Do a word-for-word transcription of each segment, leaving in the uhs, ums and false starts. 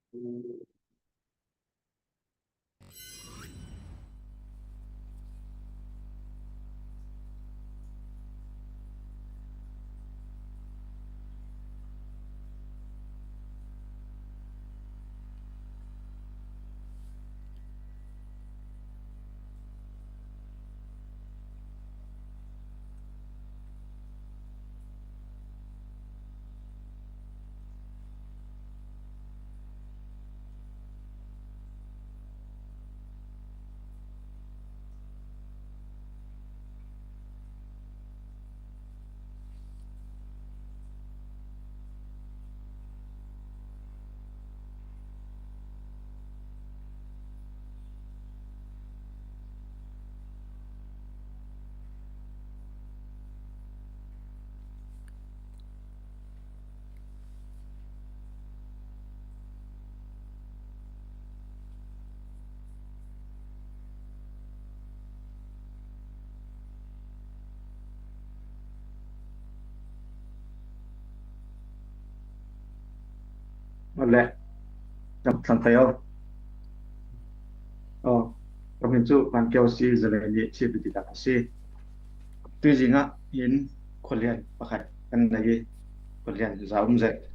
Ole, tam thlang kayo. Oh, ka min chu Van Keo si, Zalen ni si, Bidila si. Tuizing ah hin khualian pakhat kan nei, khualian za um zet.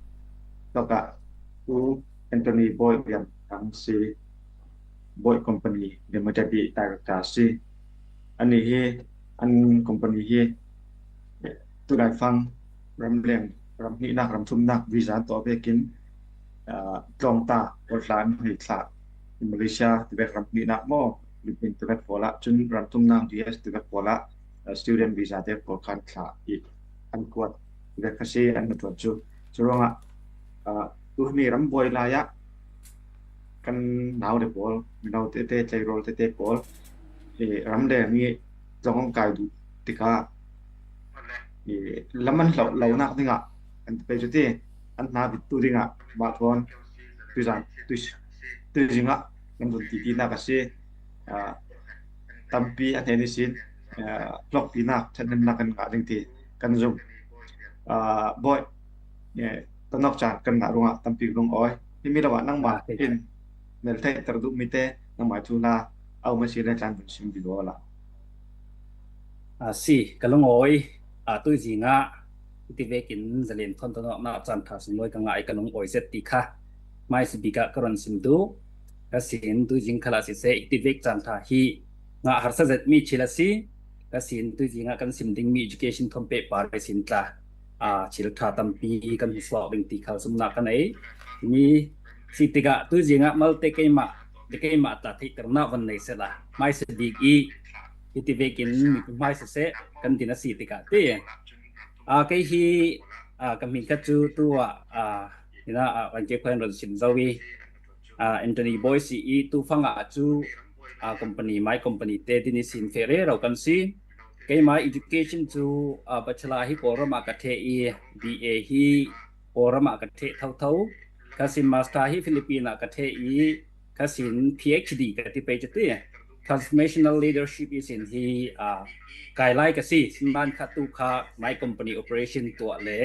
Toka u Anthony Boy Lian Thang si, Boy Company Limited i director si. Ani hi, an company hi, tulaifang ramleng, ram hnihnak, ram thumnak visa tawh vekin, ah, tlawngta, Portland hei thlah, Malaysia tivek ram hnihnak maw, Philippines tivek pawlah, cun ram thumnak U S tivek pawlah, ah, student visa te pawl khan thlah i an kuat tivek kha si, an hnaṭuan cu. Curuangah, ah, tuhni ram buai lai ah kan nau le pawl, mino tete, tleirawl tete pawl, eh, ramleng nih zong an kai duh tikah, eh, lam an hloh lonak dingah kan ti pei cu ti, an hna bittu dingah mah thawn tuizan, tui, tuizing ah kan vun titinak a si. Ah, tampi a hnen ihsin, ah, hlawkpinak, ṭhathnemnak kan ngah ding ti kan zumh. Ah, Bawi, eh, tanawk caan kan ngah ruangah tampi ka lungawi. Himi lo ah nangmah hin mel theihter duhmi te, nangmah thu hna a um a si le tlan vun sim vivo la. A si, ka lungawi, a tuizing ah hiti vekin Zalen thawn tanawknak caan ṭha sunglawi ka ngah i ka lungawi zet ti kha hmaisabik ah ka run sim duh. Ka sin tuizing khalah siseh, hiti vek caan ṭha hi ngah harsa zetmi thil a si. Ka sin tuizing ah kan sim dingmi education thawn pehpar ihsin tla, aa, thil ṭha tampi kan hmuhsuak ding ti kha zumhnak ka nei. Ni si tikah tuizing ah malte keimah le keimah tla theihternak van nei sehla hmaisabik i hiti vekin mipi hmai siseh kan din a si tikah ti. Aa, kei hi, aa, ka hmin kha cu tu ah, aa, hinah, aa, Van Keo khuan run sim zo i, aa, Anthony Boy si i tu fang ah cu, aa, company, my company te din ihsin feh rero kan si. Keimah education cu, aa, bachelor hi Kawlram ah ka ṭheh i, B A hi Kawlram ah ka ṭheh thotho. Ka sin master hi Philippines ah ka ṭheh i, ka sin P H D ka ti pei cu ti. Transformational leadership ihsin hi, aa, kai lai ka si. Sinman kha tu kha my company operation tuah le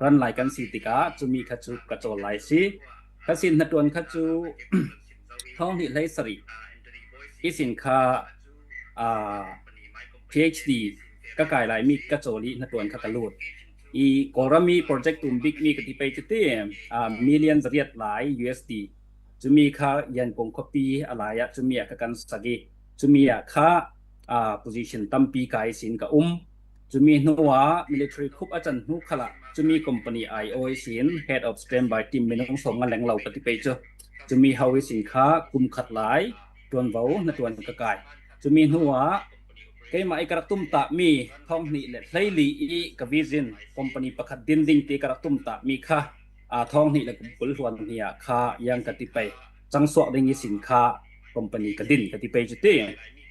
ran lai kan si tikah cumi kha cu ka cawl lai si. Ka sin hnaṭuan kha cu thawng hnih hleisarih ihsin kha, aa, P H D ka kai laimi ka cawl i hnaṭuan kha ka lut. I Kawlram i project tum bikmi ka ti pei cu ti, aa, million zariat lai U S D. Cumi kha Yangon khuapi a lai ah cumi ah kha kan sak i, cumi ah kha, aa, position tampi kai sin ka um. Cumi hnuah military coup a can hnu khalah cumi company aiawh ihsin head of standby team minung sawmnga lenglo ka ti pei cu. Cumi ho ihsin kha kum khat lai ṭuanvo hnaṭuan ka kai. Cumi hnuah keimah i ka rak tumtahmi thawng hnih le hleili i ka vision company pakhat din ding ti ka rak tumtahmi kha, aa, thawng hnih le kum kul hluan hnih ah kha yang ka ti pei. Cangsuak ding ihsin kha company ka din ka ti pei cu ti.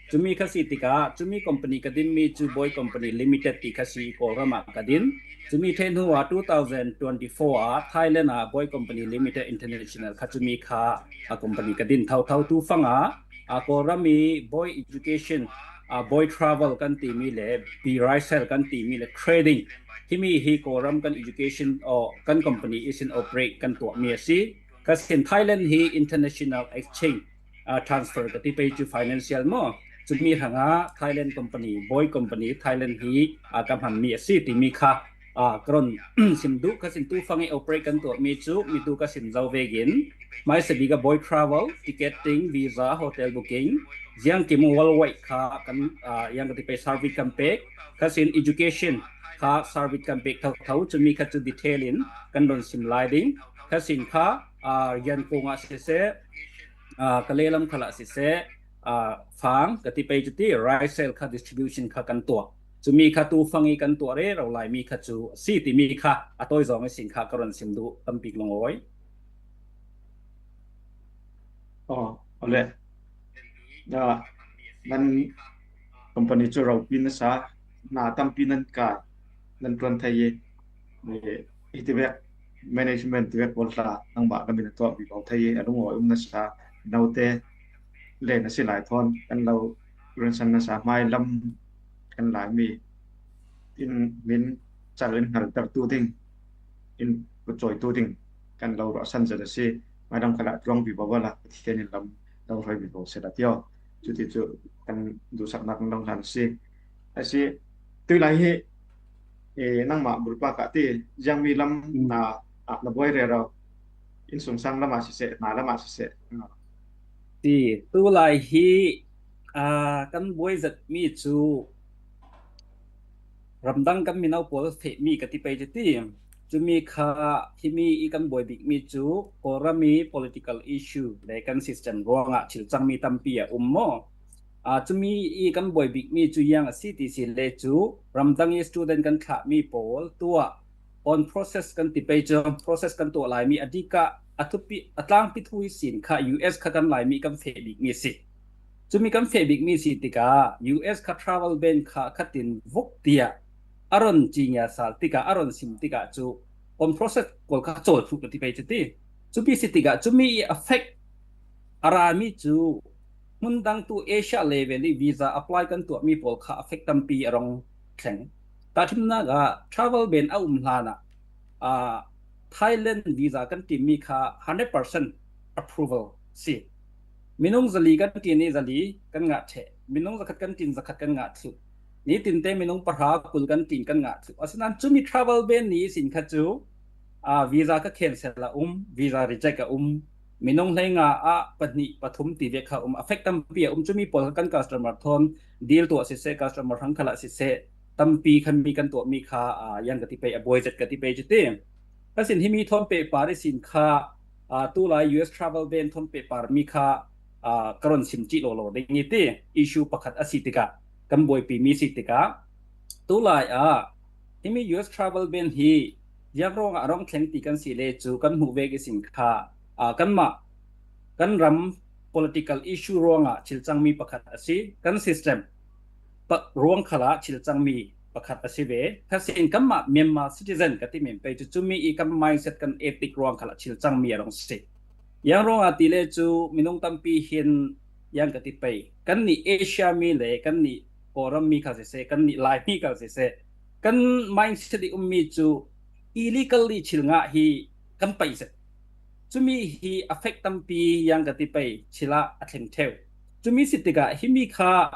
Cumi kha si tikah, cumi company ka dinmi cu Boy Company Limited ti kha si i Kawlram ah ka din. Cumi ṭheh hnu ah two thousand twenty-four ah Thailand ah Boy Company Limited International kha cumi kha a company ka din thotho tu fang ah, a Kawlram i Boy Education, a Boy Travel kan timi le B Risel kan timi le trading, himi hi Kawlram kan education aw kan company ihsin operate kan tuahmi a si. Kha sin Thailand hi international exchange, ah, transfer ka ti pei cu financial maw. Cumi hrangah Thailand company, Boy company, Thailand hi, ah, ka hmanmi a si timi kha, ah, ka run sim duh. Kha sin tu fang i operate kan tuahmi cu mi tu ka sim zo vekin, hmaisabik a Boy Travel, ticketing, visa, hotel booking, ziangkim worldwide kha kan, ah, yang ka ti pei service kan pek. Kha sin education kha service kan pek thotho, cumi kha cu detail in kan run sim lai ding. Kha sin kha, ah, Yangon ah siseh, ah, Kalay lam khal ah siseh, ah, fang ka ti pei cu ti, rice sale kha distribution kha kan tuah. Cumi kha tu fang i kan tuah rero lai mi kha cu a si timi kha a tawi zong i sin kha ka run sim duh tampi ka lungawi. Oh, ole. Ah, nan company cu ropi na sa, hna tampi nan kai, nan ṭuan thei i, i, i ti vek, management ti vek pawl hla nangmah na min a tuah vivo thei i, a lungawi um na sa, naute le na si lai thawn kan lo rinsan na sa, hmai lam kan Laimi in min cal in hngaltertu ding, in pucawitu ding kan lo ruahsan zet a si. Hmai lam khal ah ṭuang vivo la, Pathian in lam lo hruai vivo seh la tio. Cuti cu kan duhsaknak kan lo hlan a si. A si, tu lai hi, eh, nangmah bulpak ah ti, ziangmi lam na, ah, na buai rero, innsungsang lam ah siseh, hna lam ah siseh. Ah. Ti, tu lai hi, ah, kan buai zetmi cu ramdang kan mino pawl fehmi ka ti pei cu ti. Cumi kha himi i kan buai bikmi cu Kawlram i political issue le kan system ruangah thil cangmi tampi a um maw? Ah, cumi i kan buai bikmi cu yang a si ti si le cu ramdang i student kan thlahmi pawl tuah on process kan ti pei cu process kan tuah laimi a dikah a thupi a tlangpi thu i sin kha U S kha kan Laimi kan feh bikmi a si. Cumi kan feh bikmi si tikah U S kha travel ban kha khatin vuk tiah a run cingia sal tikah a run sim tikah cu on process pawl kha cawl thluh ka ti pei cu ti. Cumi si tikah cumi i affect a rami cu hmun dang tu Asia level i visa apply kan tuahmi pawl kha affect tampi a rung thleng. Tahṭhimnak ah travel ban a um hlan ah, ah, Thailand visa kan timmi kha hundred percent approval si. Minung zali kan tin i zali kan ngah ṭheh. Minung zakhat kan tin zakhat kan ngah thluh. Nitin te minung pahra kul kan tin kan ngah thluh. Asinain cumi travel ban ni sin kha cu, ah, visa ka cancel a um, visa reject a um, minung hleinga ah pahnih pathum ti vek kha um, affect tampi a um. Cumi pawl kha kan customer thawn deal tuah siseh, customer hrang khal ah siseh, tampi kha mi kan tuahmi kha, ah, yang ka ti pei a buai zet ka ti pei cu ti. Kha sin himi thawn pehpar i sin kha, ah, tu lai U S travel ban thawn pehpar mi kha, ah, ka run sim cih lawlaw ding i ti issue pakhat a si tikah kan buaipi mi si tikah tu lai ah himi U S travel ban hi ziang ruangah a rung thleng ti kan si le cu kan hmuh vek i sin kha, ah, kanmah kan ram political issue ruangah thil cangmi pakhat a si, kan system pa-, ruang khal ah thil cangmi pakhat a si ve. Kha sin kanmah Myanmar citizen ka ti men pei cu cumi i kan mindset kan ethic ruang khal ah thil cangmi a rung si. Yang ruangah ti le cu minung tampi hin yang ka ti pei. Kannih Asia mi le kannih Kawlram mi khal siseh, kannih Lai mi khal siseh, kan mindset i ummi cu illegally thil ngah hi kan paih zet. Cumi hi affect tampi yang ka ti pei thil ah a thleng ṭheu. Cumi si tikah himi kha,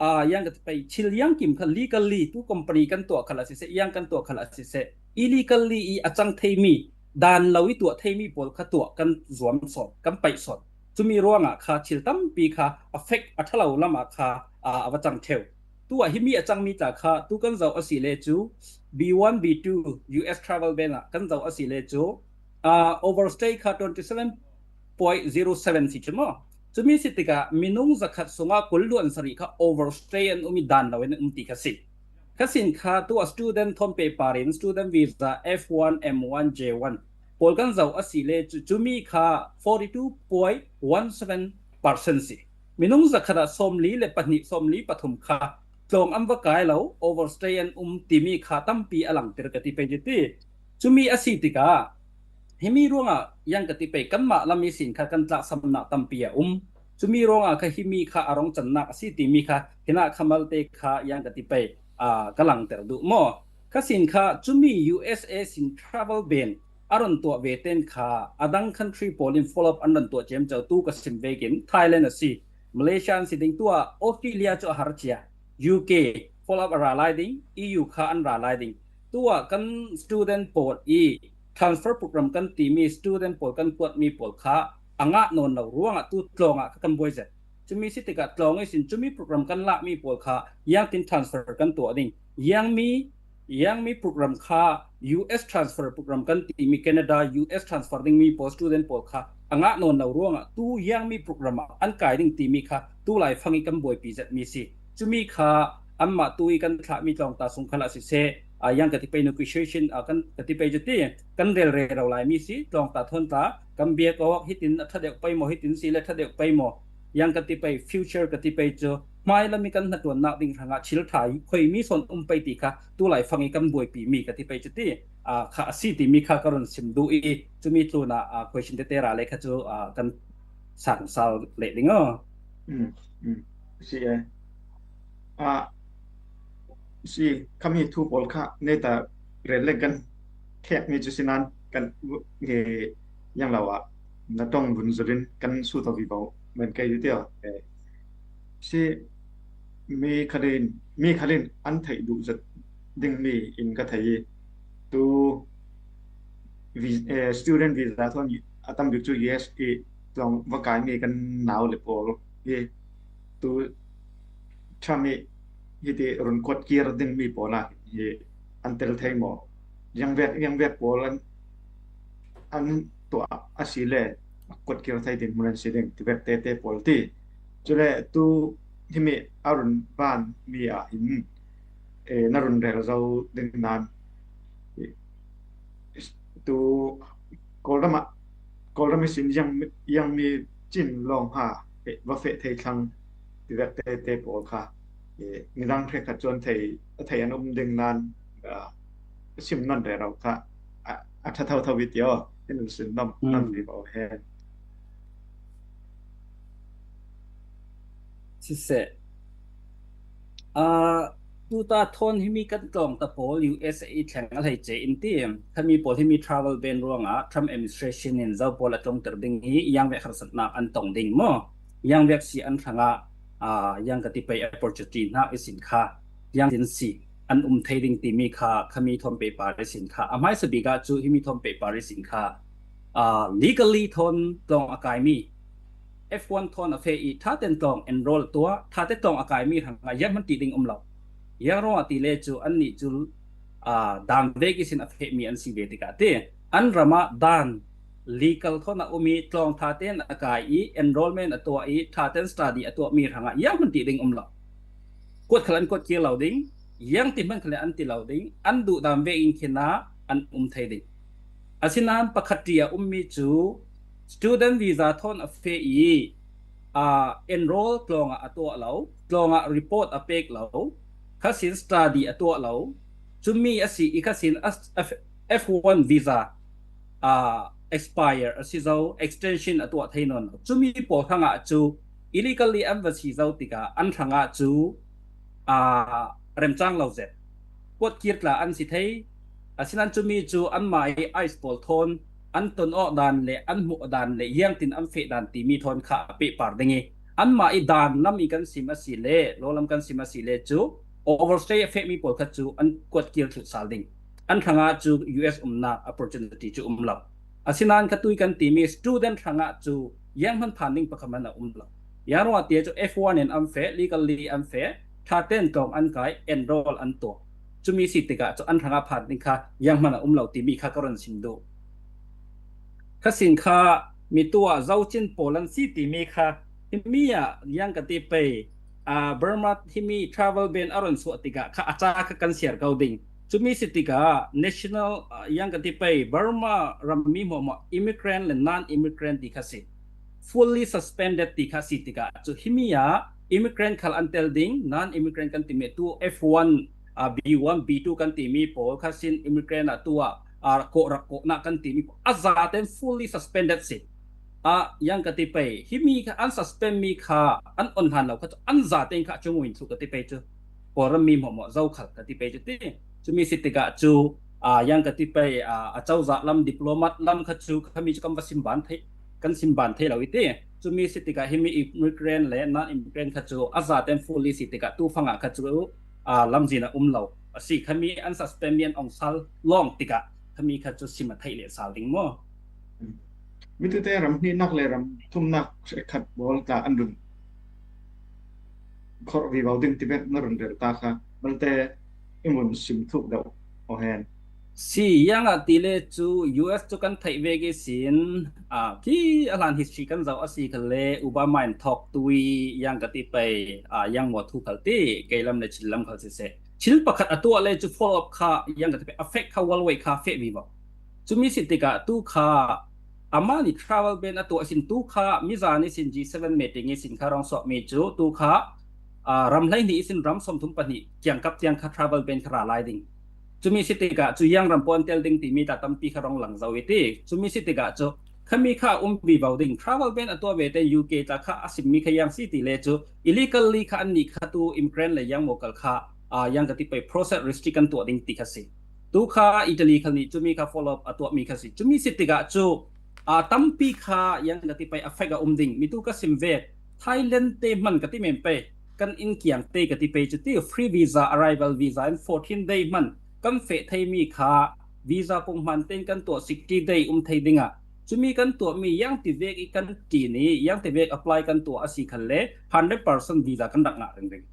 ah, yang ka ti pei thil yang kim kha legally tu company kan tuah khal ah siseh, yang kan tuah khal ah siseh, illegally i a cang theimi, dan lo i tuah theimi pawl kha tuah kan zuam sawn, kan paih sawn. Cumi ruangah kha thil tampi kha affect a ṭhalo lam ah kha, ah, a va cang ṭheu. Tu ah himi a cangmi tla kha tu kan zoh a si le cu B one, B two U S travel ban ah kan zoh a si le cu, ah, overstay kha twenty seven point zero seven si cu maw? Cumi si tikah minung zakhat sungah kul luan sarih kha overstay an um i dan lo in an um ti kha si. Kha sin kha tu ah student thawn pehpar in student visa F one, M one, J one pawl kan zoh a si le cu cumi kha forty two point one seven percent si. Minung zakhat ah sawmli le pahnih, sawmli pathum kha tlawng an va kai lo, overstay an um timi kha tampi a langter ka ti pei cu ti. Cumi a si tikah himi ruangah yang ka ti pei kanmah lam i sin kha kan tlaksamnak tampi a um. Cumi ruangah kha himi kha a rung cannak a si timi kha hinah kha malte kha yang ka ti pei, aa, ka langter duh maw? Kha sin kha cumi U S A sin travel ban, a run tuah ve ten kha a dang country pawl in follow up an run tuah ciamco tu ka sim vekin Thailand a si, Malaysia an si ding, tua Australia cu a har cia, U K follow up a ra lai ding, E U kha an ra lai ding. Tua kan student pawl i transfer program kan timi student pawl kan kuatmi pawl kha a ngah nawn lo ruangah tu tlawngah kha kan buai zet. Cumi si tikah tlawng ihsin cumi program kan lakmi pawl kha ziangtin transfer kan tuah ding, ziangmi, ziangmi program kha U S transfer program kan timi Canada U S transfer dingmi pawl student pawl kha a ngah nawn lo ruangah tu ziangmi program ah an kai ding timi kha tu laifang i kan buaipi zetmi si. Cumi kha anmah tu i kan thlahmi tlawngta sung khalah siseh, a, ziang ka ti pei negotiation, a, kan ka ti pei cu ti kan rel rero laimi si, tlawngta thawnta kan biak awk hitin a ṭha deuh pei maw, hitin si le ṭha deuh pei maw, ziang ka ti pei future ka ti pei cu hmai lam i kan hnaṭuannak ding hrangah thil ṭha i khoimi sawn um pei ti kha tu laifang i kan buaipimi ka ti pei cu ti, a, kha a si timi kha ka run sim duh i cumi tlunah, a, question tete ra le kha cu, a, kan sang sal leh ding aw. Um, um. Si e. A, si, khami thu pawl kha neta rel le kan khekmi cu sinan kan nge yang lo ah na tong vun zulin kan su to vivo men kai tio. E. Si mi khalin, mi khalin an theih duh zat dingmi in ka thei i tu vi-, eh, student visa thawn a tam bik cu U S i tlawng va kaimi kan nau le pawl hi tu Trump i hiti run kuat kir dingmi pawl ah hi an tel thei maw? Ziangvek, ziangvek pawl an, an tuah a si le kuat kir thei ding hmun an si ding tivek tete pawl ti. Cule tu himi a run ban mi ah hin, eh, na run rel zo ding nan, eh, tu Kawlram ah, Kawlram ihsin ziang, ziangmi cin lawng ha, eh, va feh thei thlang tivek tete pawl kha, eh, midang hrekkhat cu an thei, a thei an um ding nan, ah, sim nawn rero kha a, a ṭha thotho i ti aw, in sin nam, nam vivo hen. Siseh. Aa, tuta thawn himi kan tlawngta pawl U S A i thleng a hleice in ti, khami pawl himi travel ban ruangah Trump administration in zo pawl a tlawngter ding hi ziangvek harsatnak an tong ding maw? Ziangvek si an hrangah, aa, ziang ka ti pei opportunity hna i sin kha, ziangtin si an um thei ding timi kha, khami thawn paper i sin kha, a hmaisa bik ah cu himi thawn paper i sin kha, aa, legally thawn tlawng a kaimi, F one thawn a feh i ṭhaten tlawng enroll tuah, ṭhate tlawng a kaimi hrangah zianghman ti ding um lo. Ziang ruangah ti le cu annih cu, aa, dam vek ihsin a fehmi an si ve tikah ti. An ram ah dan legal thawn a um i tlawng ṭhaten a kai i enrollment a tuah i ṭhaten study a tuahmi hrangah zianghman ti ding um lo. Kuat khal an kuat kir lo ding, ziang ti hman khal an ti lo ding, an duh dam ve in khin ah an um thei ding. Asinain pakhat ṭi a ummi cu student visa thawn a feh i, aa, enroll tlawngah a tuah lo, tlawngah report a pek lo, khasin study a tuah lo, cumi a si i khasin a, a, F one visa, aa, expire a si zo, extension a tuah thei nawn lo. Cumi pawl hrangah cu illegally an va si zo tikah an hrangah cu, aa, remcang lo zet. Kuat kir tla an si thei. Asinain cumi cu anmah i ICE pawl thawn an ton awk dan le an hmuh dan le ziangtin an feh dan timi thawn kha a pehpar ding i anmah i dan lam i kan sim a si le lawlam kan sim a si le cu overstay a fehmi pawl kha cu an kuat kir thluh sal ding. An hrangah cu U S umnak opportunity cu um lo. Asinain kha tui kan timi student hrangah cu zianghman phan ding pakhat hmanh a um lo. Ziang ruangah ti cu F one in an feh, legally an feh, ṭhaten tlawng an kai, enroll an tuah. Cumi si tikah cu an hrangah phan ding kha zianghman a um lo timi kha ka run sim duh. Kha sin kha mi tuah zocin pawl an si timi kha himi ah ziang ka ti pei, aa, Burma himi travel ban a run suah tikah kha a ca kha kan siar ko ding. Cumi si tikah national, aa, ziang ka ti pei Burma rammi hmuahhmuah immigrant le non-immigrant ti kha si. Fully suspended ti kha si tikah cu himi ah immigrant khal an tel ding, non-immigrant kan timi tu F one, aa, B one, B two kan timi pawl kha sin immigrant ah tu ah, aa, kawh rak kawhnak kan timi pawl a zaten fully suspended si. Ah, ziang ka ti pei, himi kha an suspend mi kha an on hlan lo kha cu an zaten kha a cung in thluh ka ti pei cu. Kawlram mi hmuahhmuah zokhal ka ti pei cu ti. Cumi si tikah cu, a, yang ka ti pei, a, a cozah lam, diplomat lam kha cu khami cu kan va sim ban thei, kan sim ban thei lo i ti. Cumi si tikah himi immigrant le non-immigrant kha cu a zaten fully si tikah tu fangah kha cu, a, lamzin a um lo a si. Khami an suspend mi an ong sal lawng tikah khami kha cu sim a theih leh sal ding maw? Mitute ram hnihnak le ram thumnak khat bawl tla an run khorh vivo ding ti bek na run rel ta kha, malte in vun sim thuk deuh aw hen. Si, yang a ti le cu U S cu kan theih vek i sin, a, khi a hlan history kan zoh a si kha le Obama in thawk tu i yang ka ti pei, a, yang maw thu khal ti, kei lam le Chin lam khal si seh. Thil pakhat a tuah le cu follow up kha yang ka ti pei, effect kha worldwide kha feh vivo. Cumi si tikah tu kha amah nih travel ban a tuah sin tu kha mizan i sin G seven meeting i sin kha rong suahmi cu tu kha, aa, ram hleihnih i sin ram sawmthum pahnih kiangkap tiang kha travel ban kha ra lai ding. Cumi si tikah cu yang ram pawl an tel ding timi ta tampi kha rong lang zo i ti. Cumi si tikah cu khami kha a um vivo ding. Travel ban a tuah ve te U K ta kha a simmi kha yang si ti le cu illegally kha annih kha tu immigrant le yang mawkal kha, aa, yang ka ti pei process restrict kan tuah ding ti kha si. Tu kha Italy khal nih cumi kha follow up a tuahmi kha si. Cumi si tikah cu, aa, tampi kha yang ka ti pei effect a um ding. Mi tu ka sim ve Thailand te hman ka ti men pei. Kan inn kiang te ka ti pei cu ti free visa, arrival visa in fourteen day hman kan feh theimi kha visa pung hman tein kan tuah sixty day um thei dingah cumi kan tuahmi yang ti vek i kan ti ni yang ti vek apply kan tuah a si khan le hundred percent visa kan rak ngah ringring.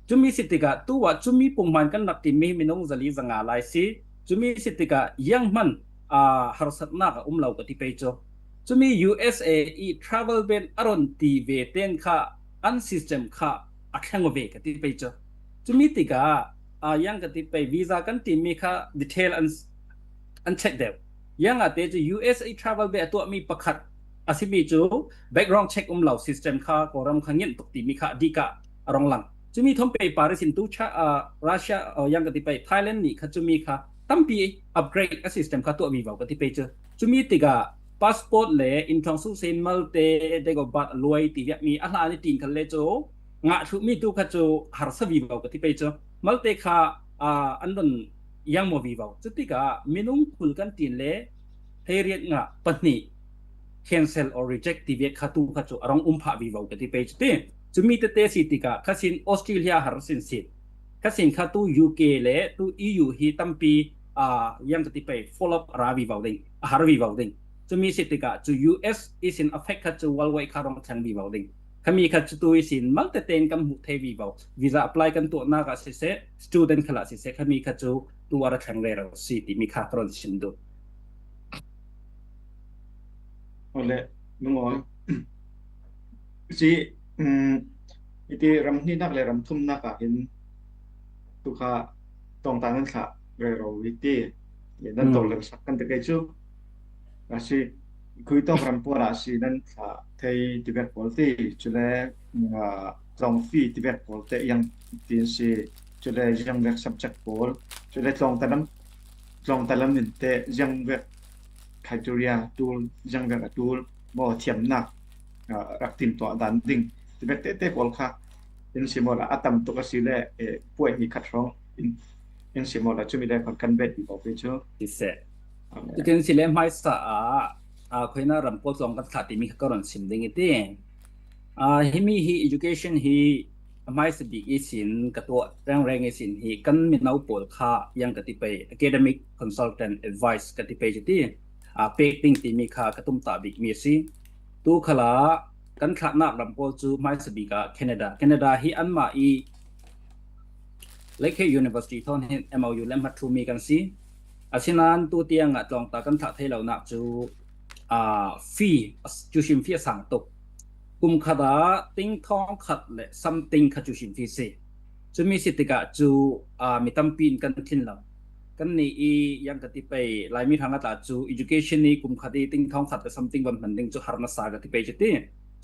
Cumi si tikah tu ah cumi pung hman kan rak timi minung zali zanga lai si. Cumi si tikah yang hman, aa, harsatnak a um lo ka ti pei cu. Cumi U S A i travel ban a run ti ve ten kha an system kha a thleng ve ka ti pei cu. Cumi tikah, aa, yang ka ti pei visa kan timi kha detail an, an check deuh. Yang a te cu U S A travel ban a tuahmi pakhat a simi cu background check um lo system kha Kawlram kha ngenh tuk timi kha a dih kah a rong lang. Cumi thawm pei par ihsin tu cha, aa, Russia, aa, yang ka ti pei Thailand nih kha cumi kha tampi upgrade a system kha tuah vivo ka ti pei cu. Cumi tikah passport le inthawng suhsen malte date of birth a luai ti viakmi a hlan i tin khan le cu ngah thluhmi tu kha cu harsa vivo ka ti pei cu. Malte kha, aa, an run yang maw vivo. Cutikah minung kul kan tin le hleiriat ngah pahnih cancel or reject ti viak kha tu kha cu a rong um phah vivo ka ti pei cu ti. Cumi tete si tikah khasin Australia har sin si. Khasin kha tu U K le tu E U hi tampi, aa, yang ka ti pei follow up a ra vivo ding, a har vivo ding. Cumi si tikah cu U S i sin effect kha cu worldwide kha rong a thleng vivo ding. Khami kha cu tu i sin malte tein kan hmuh thei vivo. Visa apply kan tuahnak ah siseh, student khal ah siseh, khami kha cu tu a ra thleng rero si timi kha ka run sim duh. Ole, nungawi. Si, um, iti ram hnihnak le ram thumnak ah hin tu kha tawngta nan thlah rero i ti. Nan tawng leng sak kan ti kei cu. A si, khui tawng ram pawl ah si nan thlah thei ti vek pawl ti. Cule, aa, tlawng fee ti vek pawl te yang tin si. Cule ziang vek subject pawl. Cule tlawng ta lam, tlawng ta lam in te ziang vek criteria tul, ziang vek a tul, maw thiamnak, aa, rak timtuah dan ding. Ti vek tete pawl kha in si maw la, a tam tuk a si le, eh, puai ni khat hrawng in, in si maw la, cumi le kan kan bet i pawl pe cu. Ti seh. Amen. Ti kan si le hmaisa ah, aa, khoina ram pawl tlawng kan thlah timi kha ka run sim ding i ti. Aa, himi hi education hi a hmaisa bik ihsin ka tuah rengreng ihsin hi kan mino pawl kha yang ka ti pei academic consultant advice ka ti pei cu ti, aa, pek ding timi kha ka tumtah bikmi a si. Tu khalah kan thlahnak ram pawl cu hmaisa bik ah Canada. Canada hi anmah i Lakhe University thawn hin M O U lemhat thumi kan si. Asinain tu tiang ah tlawngta kan thlah thei lonak cu, aa, fee, tuition fee a sang tuk. Kum khat ah ting thawng khat le something kha tuition fee si. Cumi si tikah cu, aa, mi tampi in kan thin lo. Kannih i yang ka ti pei, Laimi hrang a tla cu education i kum khat i ting thawng khat le something van hman ding cu har nasa ka ti pei cu ti.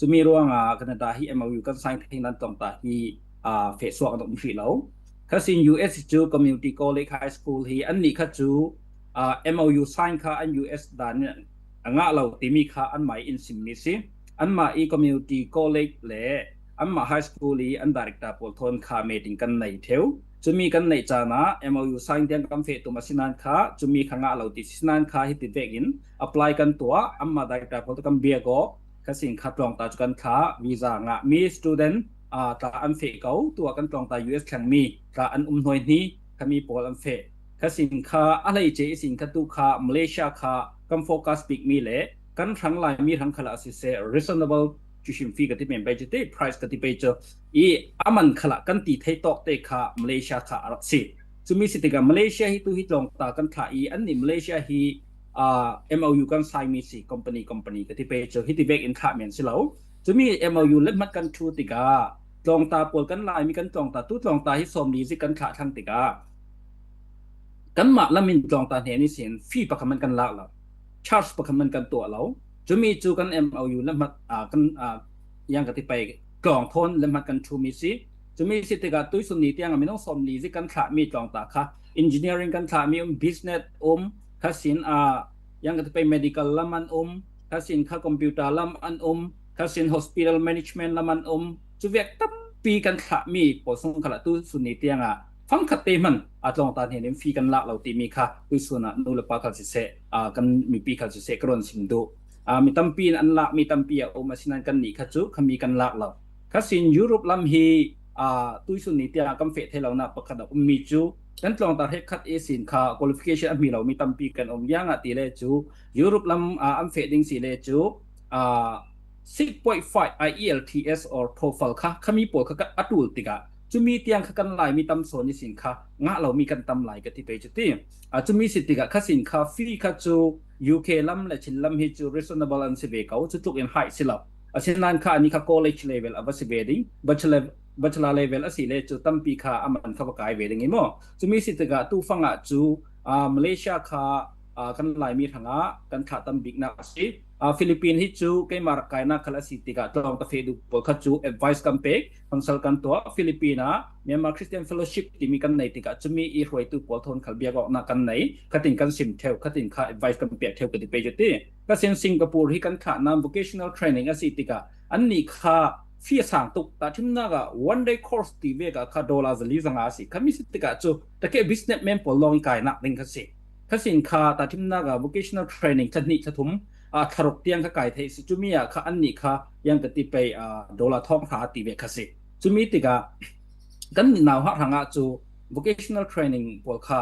Cumi ruangah Canada hi M O U kan sign thei nan tlawngta hi, aa, feh suak an um hrih lo. Khasin U S cu community college, high school hi annih kha cu, aa, M O U sign kha an U S dan in a ngah lo timi kha anmah i in simmi si. Anmah i community college le anmah high school i an director pawl thawn kha meeting kan nei theu. Cumi kan neih caan ah M O U sign tiang kan feh tum a si nan kha, cumi kha ngah lo ti si nan kha, hiti vekin apply kan tuah, amah director pawl tu kan biak aw, kha sin kha tlawngta cu kan thlah, visa ngah mi student, aa, tla an feh ko, tu ah kan tlawngta U S thleng mi tla an um hnuai hni, kha mi pawl an feh. Kha sin kha a hleice i sin kha tu kha Malaysia kha kan focus bik mi le kan hrang lai mi hrang khalah a si seh, reasonable tuition fee ka ti men pei cu ti, price ka ti pei cu i a man khalah kan ti thei tawk te kha Malaysia kha a rak si. Cumi si tikah Malaysia hi tu hi tlawngta kan thlah i annih Malaysia hi, aa, M O U kan sign mi si, company, company ka ti pei cu hiti vekin thlah men si lo. Cumi M O U lehmat kan thu tikah tlawngta pawl kan lai mi kan tlawngta, tu tlawngta hi sawmli zik kan thlah thlang tikah kanmah lam in tlawngta hnen ihsin fee pakhat man kan lak lo, charge pakhat man kan tuah lo. Cumi cu kan M O U lehmat, aa, kan, aa, yang ka ti pei tlawng thawn lehmat kan thu mi si. Cumi si tikah tuisun ni tiang a minung sawmli zik kan thlah mi tlawngta kha engineering kan thlah mi um, business um, kha sin, aa, yang ka ti pei medical lam an um, kha sin kha computer lam an um, kha sin hospital management lam an um. Cu vek tampi kan thlah mi pawl sung khalah tuisun ni tiang ah fangkhat te hman a tlawngta hnen in fee kan lak lo timi kha tuisun ah nu le pa khal siseh, aa, kan mipi khal siseh ka run sim duh. Aa, mi tampi in an lak mi tampi a um a si nan kan nih kha cu kha mi kan lak lo. Kha sin Europe lam hi, aa, tuisun ni tiang kan feh thei lo nak pakhat a um mi cu kan tlawngta hrekkhat i sin kha qualification a hmi lo mi tampi kan um. Yang ah ti le cu Europe lam, aa, an feh ding si le cu, aa, six point five I E L T S or TOEFL kha, kha mi pawl kha ka, a tul tikah cumi tiang kha kan lai mi tam sawn i sin kha ngah lo mi kan tam lai ka ti pei cu ti. Aa, cumi si tikah kha sin kha fee kha cu U K lam le Chin lam hi cu reasonable an si ve ko, cu tluk in high si lo. A si nan kha ani kha college level a va si ve ding, bachelor, bachelor level a si le cu tampi kha a man kha va kai ve ding i maw. Cumi si tikah tu fang ah cu, aa, Malaysia kha, aa, kan lai mi hrangah kan thlah tam biknak a si. Aa, Philippine hi cu keimah rak kainak khal a si tikah tlawngta feh duh pawl kha cu advice kan pek, counsel kan tuah. Philippine ah Myanmar Christian Fellowship timi kan nei tikah cumi i hruaitu pawl thawn khal biak awknak kan nei, khatin kan sim theu, khatin kha advice kan pek theu ka ti pei cu ti. Kha sin Singapore hi kan thlah nan vocational training a si tikah annih kha fee a sang tuk, tahṭhimnak ah one day course ti vek ah kha dollar zali zanga a si. Kha mi si tikah cu takeh businessman pawl lawng i kainak ding kha si. Kha sin kha tahṭhimnak ah vocational training thla hnih thla thum, aa, thla ruk tiang kha kai thei si. Cumi ah kha annih kha yang ka ti pei, aa, dollar thawng hra ti ve kha si. Cumi tikah kan nauhak hrangah cu vocational training pawl kha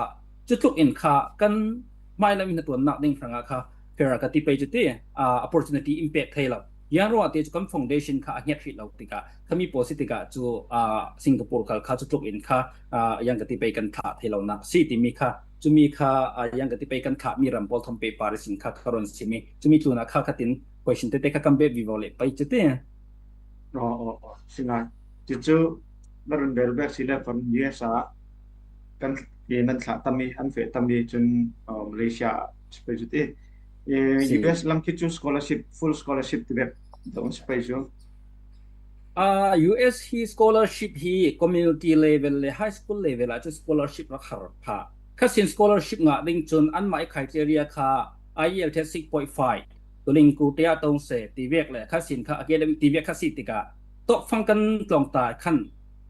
cu tluk in kha kan hmailam i hnaṭuannak ding hrangah kha fair ka ti pei cu ti, aa, opportunity in pek thei lo. Yang ruangah ti cu kan foundation kha a hngiat hrih lo tikah kha mi pawl si tikah cu, aa, Singapore khal kha cu tluk in kha, aa, yang ka ti pei kan thlah thei lonak si timi kha, cumi kha, aa, yang ka ti pei kan thlah mi ram pawl thawn pehpar ihsin kha ka run simi. Cumi tlunah kha khatin question tete kha kan beh vivo le pei cu ti. Aw, aw, aw, si ngai. Cucu na run bel bek si le pon U S ah kan i nan thlah tami, an feh tami cun, aw, Malaysia si pei cu ti. Eh, Si. U S lam khi cu scholarship, full scholarship ti bek dong si pei cu. Ah, U S hi scholarship hi community level le high school level ah cu scholarship rak har phah. Kha sin scholarship ngah ding cun anmah i criteria kha I E L T S six point five, tuling ku te ah tong se ti vek le kha sin kha academic ti vek kha si tikah tawkfang kan tlawngta khan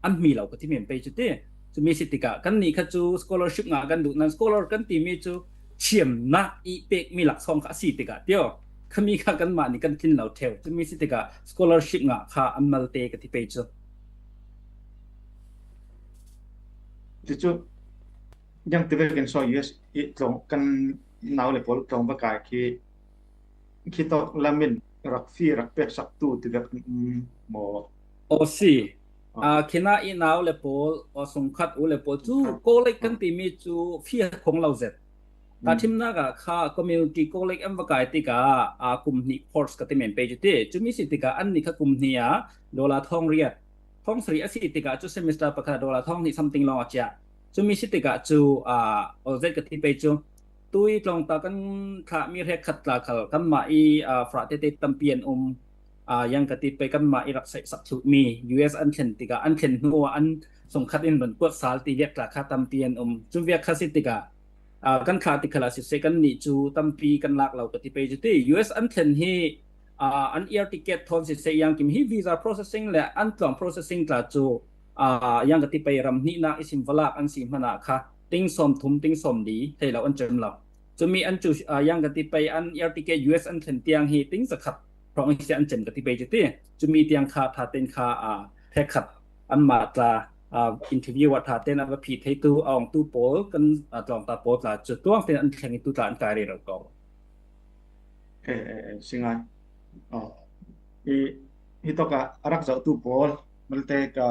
an hmi lo ka ti men pei cu ti. Cumi si tikah kannih kha cu scholarship ngah kan duh nan scholar kan timi cu thiamnak i pekmi laksawng kha a si tikah tio. Khami kha kanmah nih kan tlin lo ṭheu. Cumi si tikah scholarship ngah kha an malte ka ti pei cu. Cucu, yang ti vekin saw U S i tlawng kan nau le pawl tlawng va kai khi, khi tawk lamin rak fee rak pek sak tu ti vek, mm, maw? Aw si. Ah. Ah, khina i nau le pawl, aw sungkhat u le pawl cu, sungkhat, college kan, ah, timi cu fee khong lo zet. Mm. Tahṭhimnak ah kha community college an va kai tikah, ah, kum hnih course ka ti men pei cu ti. Cumi si tikah annih kha kum hnih ah dollar thawng riat, thawng sarih a si tikah cu semester pakhat ah dollar thawng hnih something lawng a ciah. Cumi si tikah cu, ah, aw zet ka ti pei cu. Tui tlawngta kan thlahmi hrekkhat tla khal kanmah i, ah, frah tete tampi an um. Ah, yang ka ti pei kanmah i rak saihsak thluhmi U S an thlen tikah an thlen hnu ah an sungkhat in run kuat sal ti viak tla kha tampi an um. Cun viak kha si tikah, ah, kan thlah ti khalah siseh kannih cu tampi kan lak lo ka ti pei cu ti. U S an thlen hi, ah, an air ticket thawn siseh, yang kim hi visa processing le an tlawng processing tla cu a, yang ka ti pei ram hnihnak i sim valak an si hmanah kha ting sawm thum, ting sawm li thei lo an cem lo. Cumi an cu, a, yang ka ti pei an air ticket U S an thlen tiang hi ting zakhat hrawng i si an cem ka ti pei cu ti. Cumi tiang kha ṭha ten kha, a, phek khat anmah tla, a, interview ah ṭha ten a va phi theitu a awngtu pawl kan, a, tlawngta pawl tla cu tuang ten an thleng i tu tla an kai rero ko. Eh, eh, eh, singai. Oh. I, hi tawk ah a rak zohtu pawl, malte ka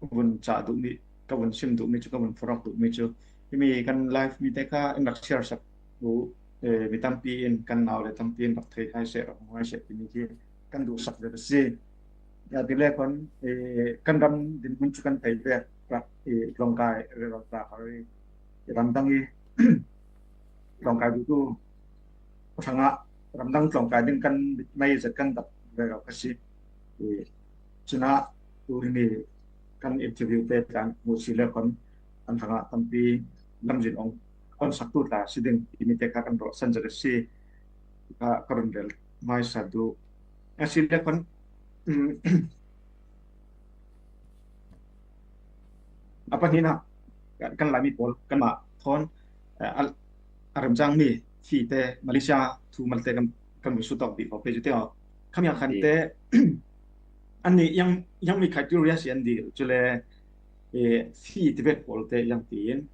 vun cah duhmi, ka vun sim duhmi cu, ka vun forok duhmi cu, himi kan live mi te kha in rak share sak duh, eh, mi tampi in kan nau le tampi in rak thei hai seh, rak hmu hai seh timi khi kan duh sak zet a si. Ya, ti le kon, eh, kan ram dinhmun cu kan tei ve, rak, eh, tlawngkai, rak, rak, rak, ramdang i tlawngkai duhtu hrangah ramdang tlawngkai ding kan mitmei zet kan dap ve lo ka si. Eh, cunah tu himi kan interview te tlan hmu si le kon an hrangah tampi lamzin ong kon saktu tla si ding timi te kha kan rawh san zet a si. Kha ka run rel hmaisa duh. A si le kon, mm, a pahnihnak kan Laimi pawl kanmah thawn, eh, a, a remcangmi fee te Malaysia thu malte kan, kan vun sut awk dih ko pe cu te aw. Khamiang khan te annih yang, yang mi criteria si an dih cule, eh, fee ti vek pawl te yang tiin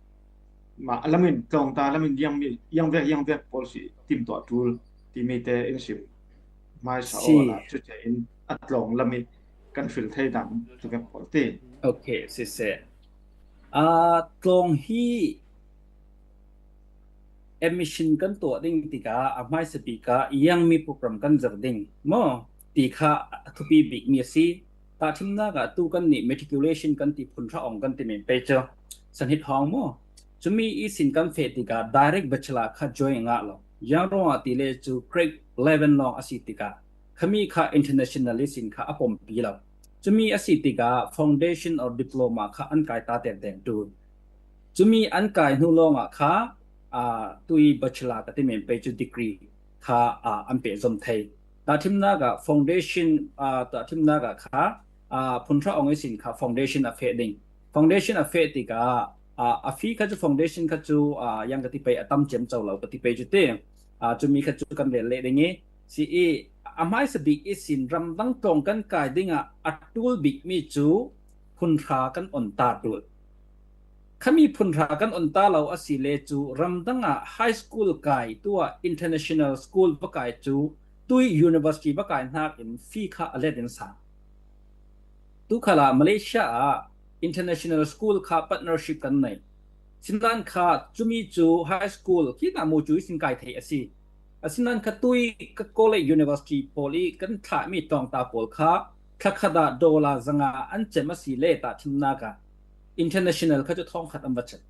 mah a lamin tlawngta lamin yang mi, yang vek, yang vek pawl si tim tuah tul timi te in sim hmaisa awla cu in a tlawng lam i kan hril thei dan cu kan pawl ti. Ok, siseh. Aa, tlawng hi admission kan tuah ding tikah a hmaisa bik ah yang mi program kan zir ding maw ti kha a thupi bikmi a si. Tahṭhimnak ah tu kannih matriculation kan ti phunhra awng kan ti men pei cu sanhit hawng maw? Cumi ihsin kan feh tikah direct bachelor kha join ngah lo. Yang ruangah ti le cu grade eleven lawng a si tikah khami kha international ihsin kha a pompi lo. Cumi a si tikah foundation or diploma kha an kai ta tengteng tu. Cumi an kai hnu lawngah kha, aa, tui bachelor ka ti men pei cu degree kha, aa, an peh zom thei. Tahṭhimnak ah foundation, aa, tahṭhimnak ah kha, aa, phunhra awng ihsin kha foundation a feh ding. Foundation a feh tikah, aa, a fee kha cu foundation kha cu, aa, yang ka ti pei a tam ciamco lo ka ti pei cu ti. Aa, cumi kha cu kan rel leh ding i si i a hmaisa bik ihsin ramdang tlawng kan kai dingah a ṭul bikmi cu phunhra kan on ta ṭul. Khami phunhra kan on ta lo a si le cu ramdang ah high school kai tuah international school va kai cu tui university va kai hnak in fee kha a let in sang. Tu khalah Malaysia ah international school kha partnership kan nei. Sinan kha cumi cu high school khi namu cu ihsin kai thei a si. Asinan kha tui ka college university pawl i kan thlahmi tlawngta pawl kha thlakhat ah dollar zanga an cem a si le tahṭhimnak ah international kha cu thawngkhat an va chat.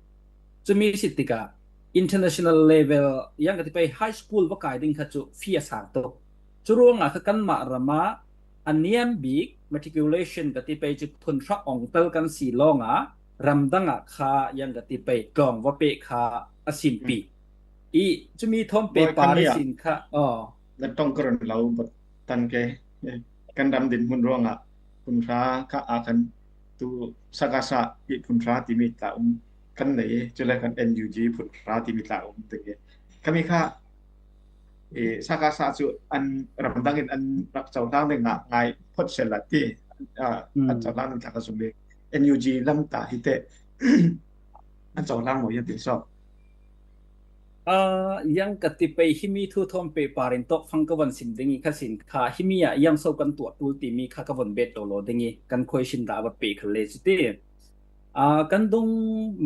Cumi si tikah international level yang ka ti pei high school va kai ding kha cu fee a sang tuk. Cu ruangah kha kanmah ram ah a niam bik matriculation ka ti pei cu phunhra awng tal kan si lawngah ramdang ah kha yang ka ti pei tlawng va peh kha a simpi. I cumi thawn pepar ihsin kha, aw. Na ṭong ka run lo bawk tan ke. Kan ram dinhmun ruangah phunhra kha a kan tu sakasa i phunhra timi tla um kan nei, cule kan N U G phunhra timi tla um te ke. Khami kha, eh, sakasa cu an ramdang in an rak cohlang ding ah ngai phot sel la ti, ah, an cohlang ding tla ka zum i N U G lam ta hi te an cohlang maw, yan tin so. Aa, yang ka ti pei himi thu thawn pehpar in tawkfang ka von sim ding i kha sin kha himi ah yang so kan tuah ṭul timi kha ka von bet lo lo ding i kan question dah a va peh khal le si ti. Aa, kan dung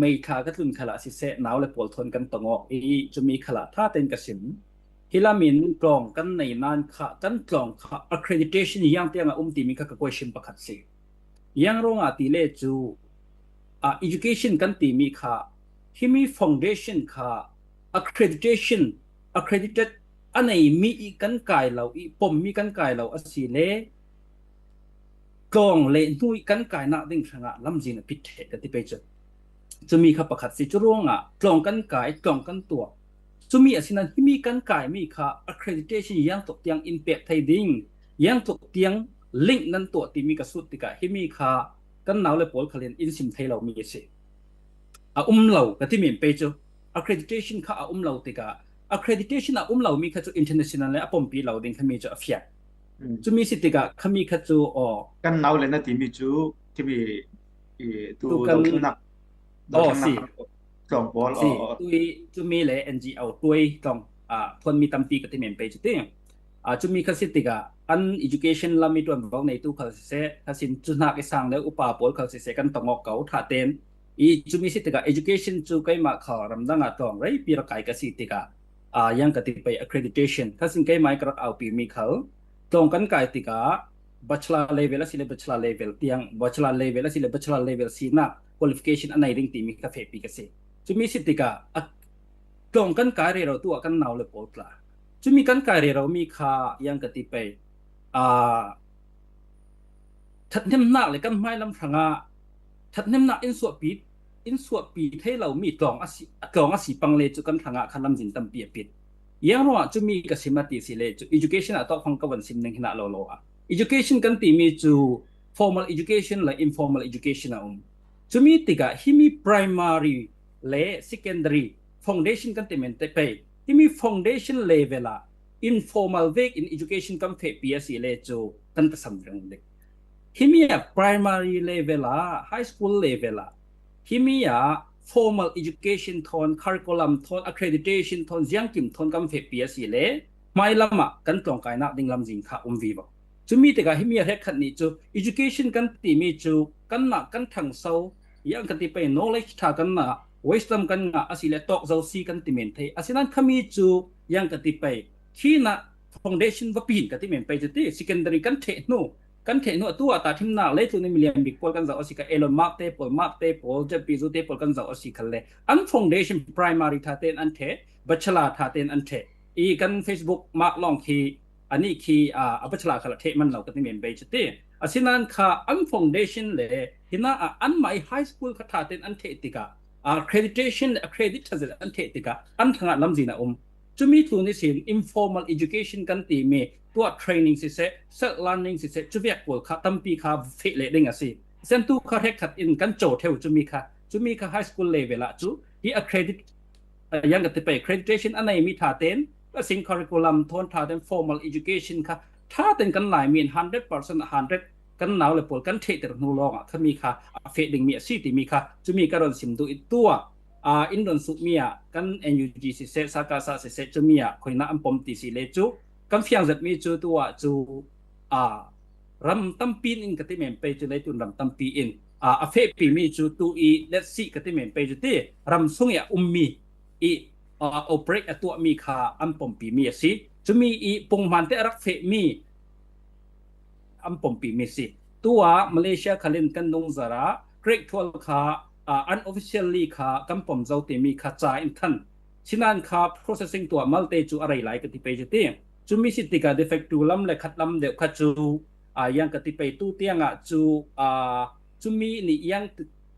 mei thla ka tlun khalah siseh nau le pawl thawn kan tong awk i cumi khalah ṭha tein ka sim. Hi lam in tlawng kan nei nan kha kan tlawng kha accreditation yang tiang a um timi kha ka question pakhat si. Yang ruangah ti le cu, ah, education kan timi kha himi foundation kha accreditation, accredited a neimi i kan kai lo i pommi kan kai lo a si le tlawng le hnu i kan kainak ding hrangah lamzin a pit ṭheh ka ti pei cu. Cumi kha pakhat si. Cu ruangah tlawng kan kai, tlawng kan tuah. Cumi asinan himi kan kaimi kha accreditation yang tuk tiang in pek thei ding, yang tuk tiang link nan tuah timi ka sut tikah himi kha kan nau le pawl khalin in sim thei lo mi a si. A um lo ka ti men pei cu, accreditation kha a um lo tikah, accreditation a um lo mi kha cu international le a pompi lo ding khami cu a fiang. Cumi si tikah khami kha cu aw, kan nau le na timi cu timi tu kan nak, oh si, tlawng pawl si, tui cumi le N G O tuai tlawng, ah, phuanmi tampi ka ti men pei cu ti. Ah, cumi kha si tikah an education lam i ṭuanvo neitu khal siseh, kha sin cu hnak i sang le upa pawl khal siseh kan tong awk ko ṭha ten. I cumi si tikah education cu keimah kha ramdang ah tlawng reipi rak kai ka si tikah, ah, yang ka ti pei accreditation kha sin keimah i ka rak aupi mi khal tlawng kan kai tikah bachelor level a si le bachelor level tiang, bachelor level a si le bachelor level sinak qualification a nei ding timi ka fehpi ka si. Cumi si tikah a tlawng kan kai rero tu ah kan nau le pawl tla. Cumi kan kai rero mi kha yang ka ti pei, ah, ṭhathnemnak le kan hmailam hrangah ṭhathnemnak in suahpi, in suahpi thei lo mi tlawng a si, tlawng a si pang le cu kan hrangah khan lamzin tampi a pit. Yang ruangah cumi ka sim a ti si le cu education ah tawk hong ka van sim ning hinah lo lo ah. Education kan timi cu formal education le informal education a um. Cumi tikah himi primary le secondary foundation kan ti men te pei. Himi foundation level ah informal vek in education kan fehpi a si le cu kan tasam reng ding. Himi ah primary level ah, high school level ah, himi ah formal education thawn, curriculum thawn, accreditation thawn, ziangkim thawn kan fehpi a si le hmailam ah kan tlawngkainak ding lamzin kha um vivo. Cumi tikah himi a hrekkhat nih cu education kan timi cu kanmah kan ṭhangso, yang ka ti pei knowledge ṭha kan ngah, wisdom kan ngah a si le tawk zo si kan ti men thei. Asinan khami cu yang ka ti pei khinah foundation va pin ka ti men pei cu ti secondary kan ṭheh hnu, kan ṭheh hnu atu ah tahṭhimnak leitlun in milian bik pawl kan zoh a si kha, Elon Musk te pawl, Mark te pawl, Jeff Bezos te pawl kan zoh a si khalle an foundation primary ṭha tein an ṭheh, bachelor ṭha tein an ṭheh. I kan Facebook Mark lawng khi anih khi, ah, a bachelor khal a ṭheh man lo ka ti men pei cu ti. Asinan kha an foundation le hinah ah anmah i high school kha ṭha tein an ṭheh tikah, ah, accreditation le accredit ṭha zet an ṭheh tikah an hrangah lamzin a um. Cumi tlun ihsin informal education kan timi tuah training siseh, self learning siseh, cuvek pawl kha tampi kha feh leh ding a si. Siantu kha hrekkhat in kan co ṭheu cumi kha, cumi kha high school level ah cu hi accredit, ah, yang ka ti pei accreditation a neimi ṭha tein, a sing curriculum thawn ṭha tein, formal education kha ṭha tein kan Laimi in hundred percent hundred kan nau le pawl kan ṭhehter hnu lawngah khami kha a feh dingmi a si timi kha cumi ka rawn sim duh i tuah, ah, in rawn suhmi ah kan N U G siseh, Sakasa siseh cumi ah khuina an pom ti si le cu kan fiang zetmi cu tuah cu, ah, ram tampi in ka ti men pei cu leitlun ram tampi in, ah, a fehpimi cu tu i let's see ka ti men pei cu ti ram sung i a ummi i, ah, operate a tuahmi kha an pompimi a si. Cumi i punghman te a rak fehmi an pompimi si. Tuah Malaysia khalin kan nungzar ah grade twelve kha, ah, unofficially kha kan pom zo timi kha ca in than. Sinan kha processing tuah malte cu a rei lai ka ti pei cu ti. Cumi si tikah de facto lam le khat lam deuh kha cu, ah, yang ka ti pei tu tiangah cu, ah, cumi nih yang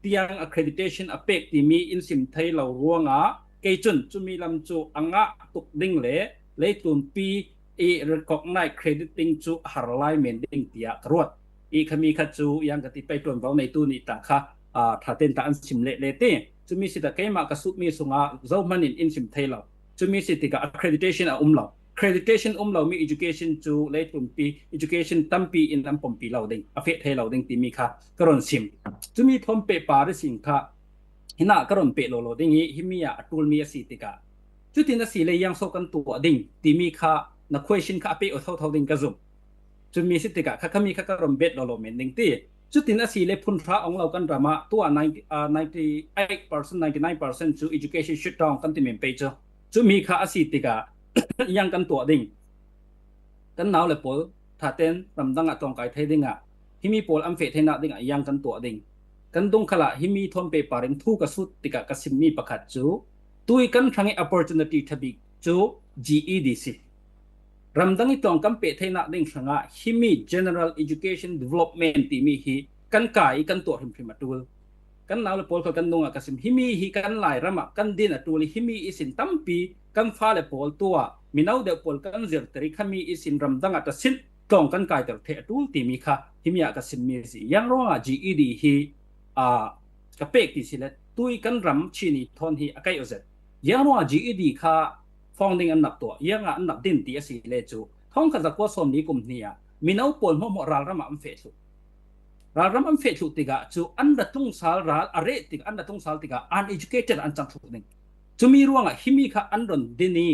tiang accreditation a pek timi in sim thei lo ruangah kei cun cumi lam cu a ngah tuk ding le leitlunpi i recognize credit ding cu a har lai men ding tiah ka ruat. I khami kha cu yang ka ti pei ṭuanvo neitu nih ta kha, ah, ṭha ten ta an sim leh le ti. Cumi si ta keimah ka suhmi sungah zohman in in sim thei lo. Cumi si tikah accreditation a um lo. Accreditation um lomi education cu leitlunpi education tampi in an pompi lo ding, a feh thei lo ding timi kha ka rawn sim. Cumi thawn pehpar ihsin kha hinah ka rawn peh lo lo ding i himi ah a ṭulmi a si tikah cutin a si le yang so kan tuah ding timi kha na question kha a peh aw thotho ding ka zum. Cumi si tikah kha khami kha ka rawn bet lo lo men ding ti. Cutin a si le phun hra ong lo kan ram ah tuah ninety, ah, ninety eight percent, ninety nine percent cu education shutdown kan ti men pei cu. Cumi kha a si tikah yang kan tuah ding. Kan nau le pawl ṭha ten ramdang ah tlawngkai thei dingah himi pawl an feh theinak dingah yang kan tuah ding. Kan dung khalah himi thawn pehpar in thu ka sut tikah ka simmi pakhat cu tui kan hrang i opportunity ṭha bik cu G E D si. Ramdang i tlawng kan peh theinak ding hrangah himi general education development timi hi kan kai i kan tuah hrimhrim a ṭul. Kan nau le pawl kha kan nungah ka sim. Himi hi kan Lairam ah kan din a ṭul i himi ihsin tampi kan fale pawl tuah mino deuh pawl kan zirter i khami ihsin ramdang ah ta sin tlawng kan kaiter thei a tul timi kha himi ah ka simmi a si. Yang ruangah G E D hi a ka pek ti si le tui kan ram Chin i thawn hi a kaih aw zet. Yang ruangah G E D kha fawng ding an nak tuah, yang ah an nak din ti a si le cu thawng khat zakua sawm li kum hni ah mino pawl hmuahhmuah ralram ah an feh thluh. Ralram an feh thluh tikah cu an ra tlung sal ral a reh tik an ra tlung sal tikah uneducated an cang thluh ding. Cumi ruangah himi kha an ron din i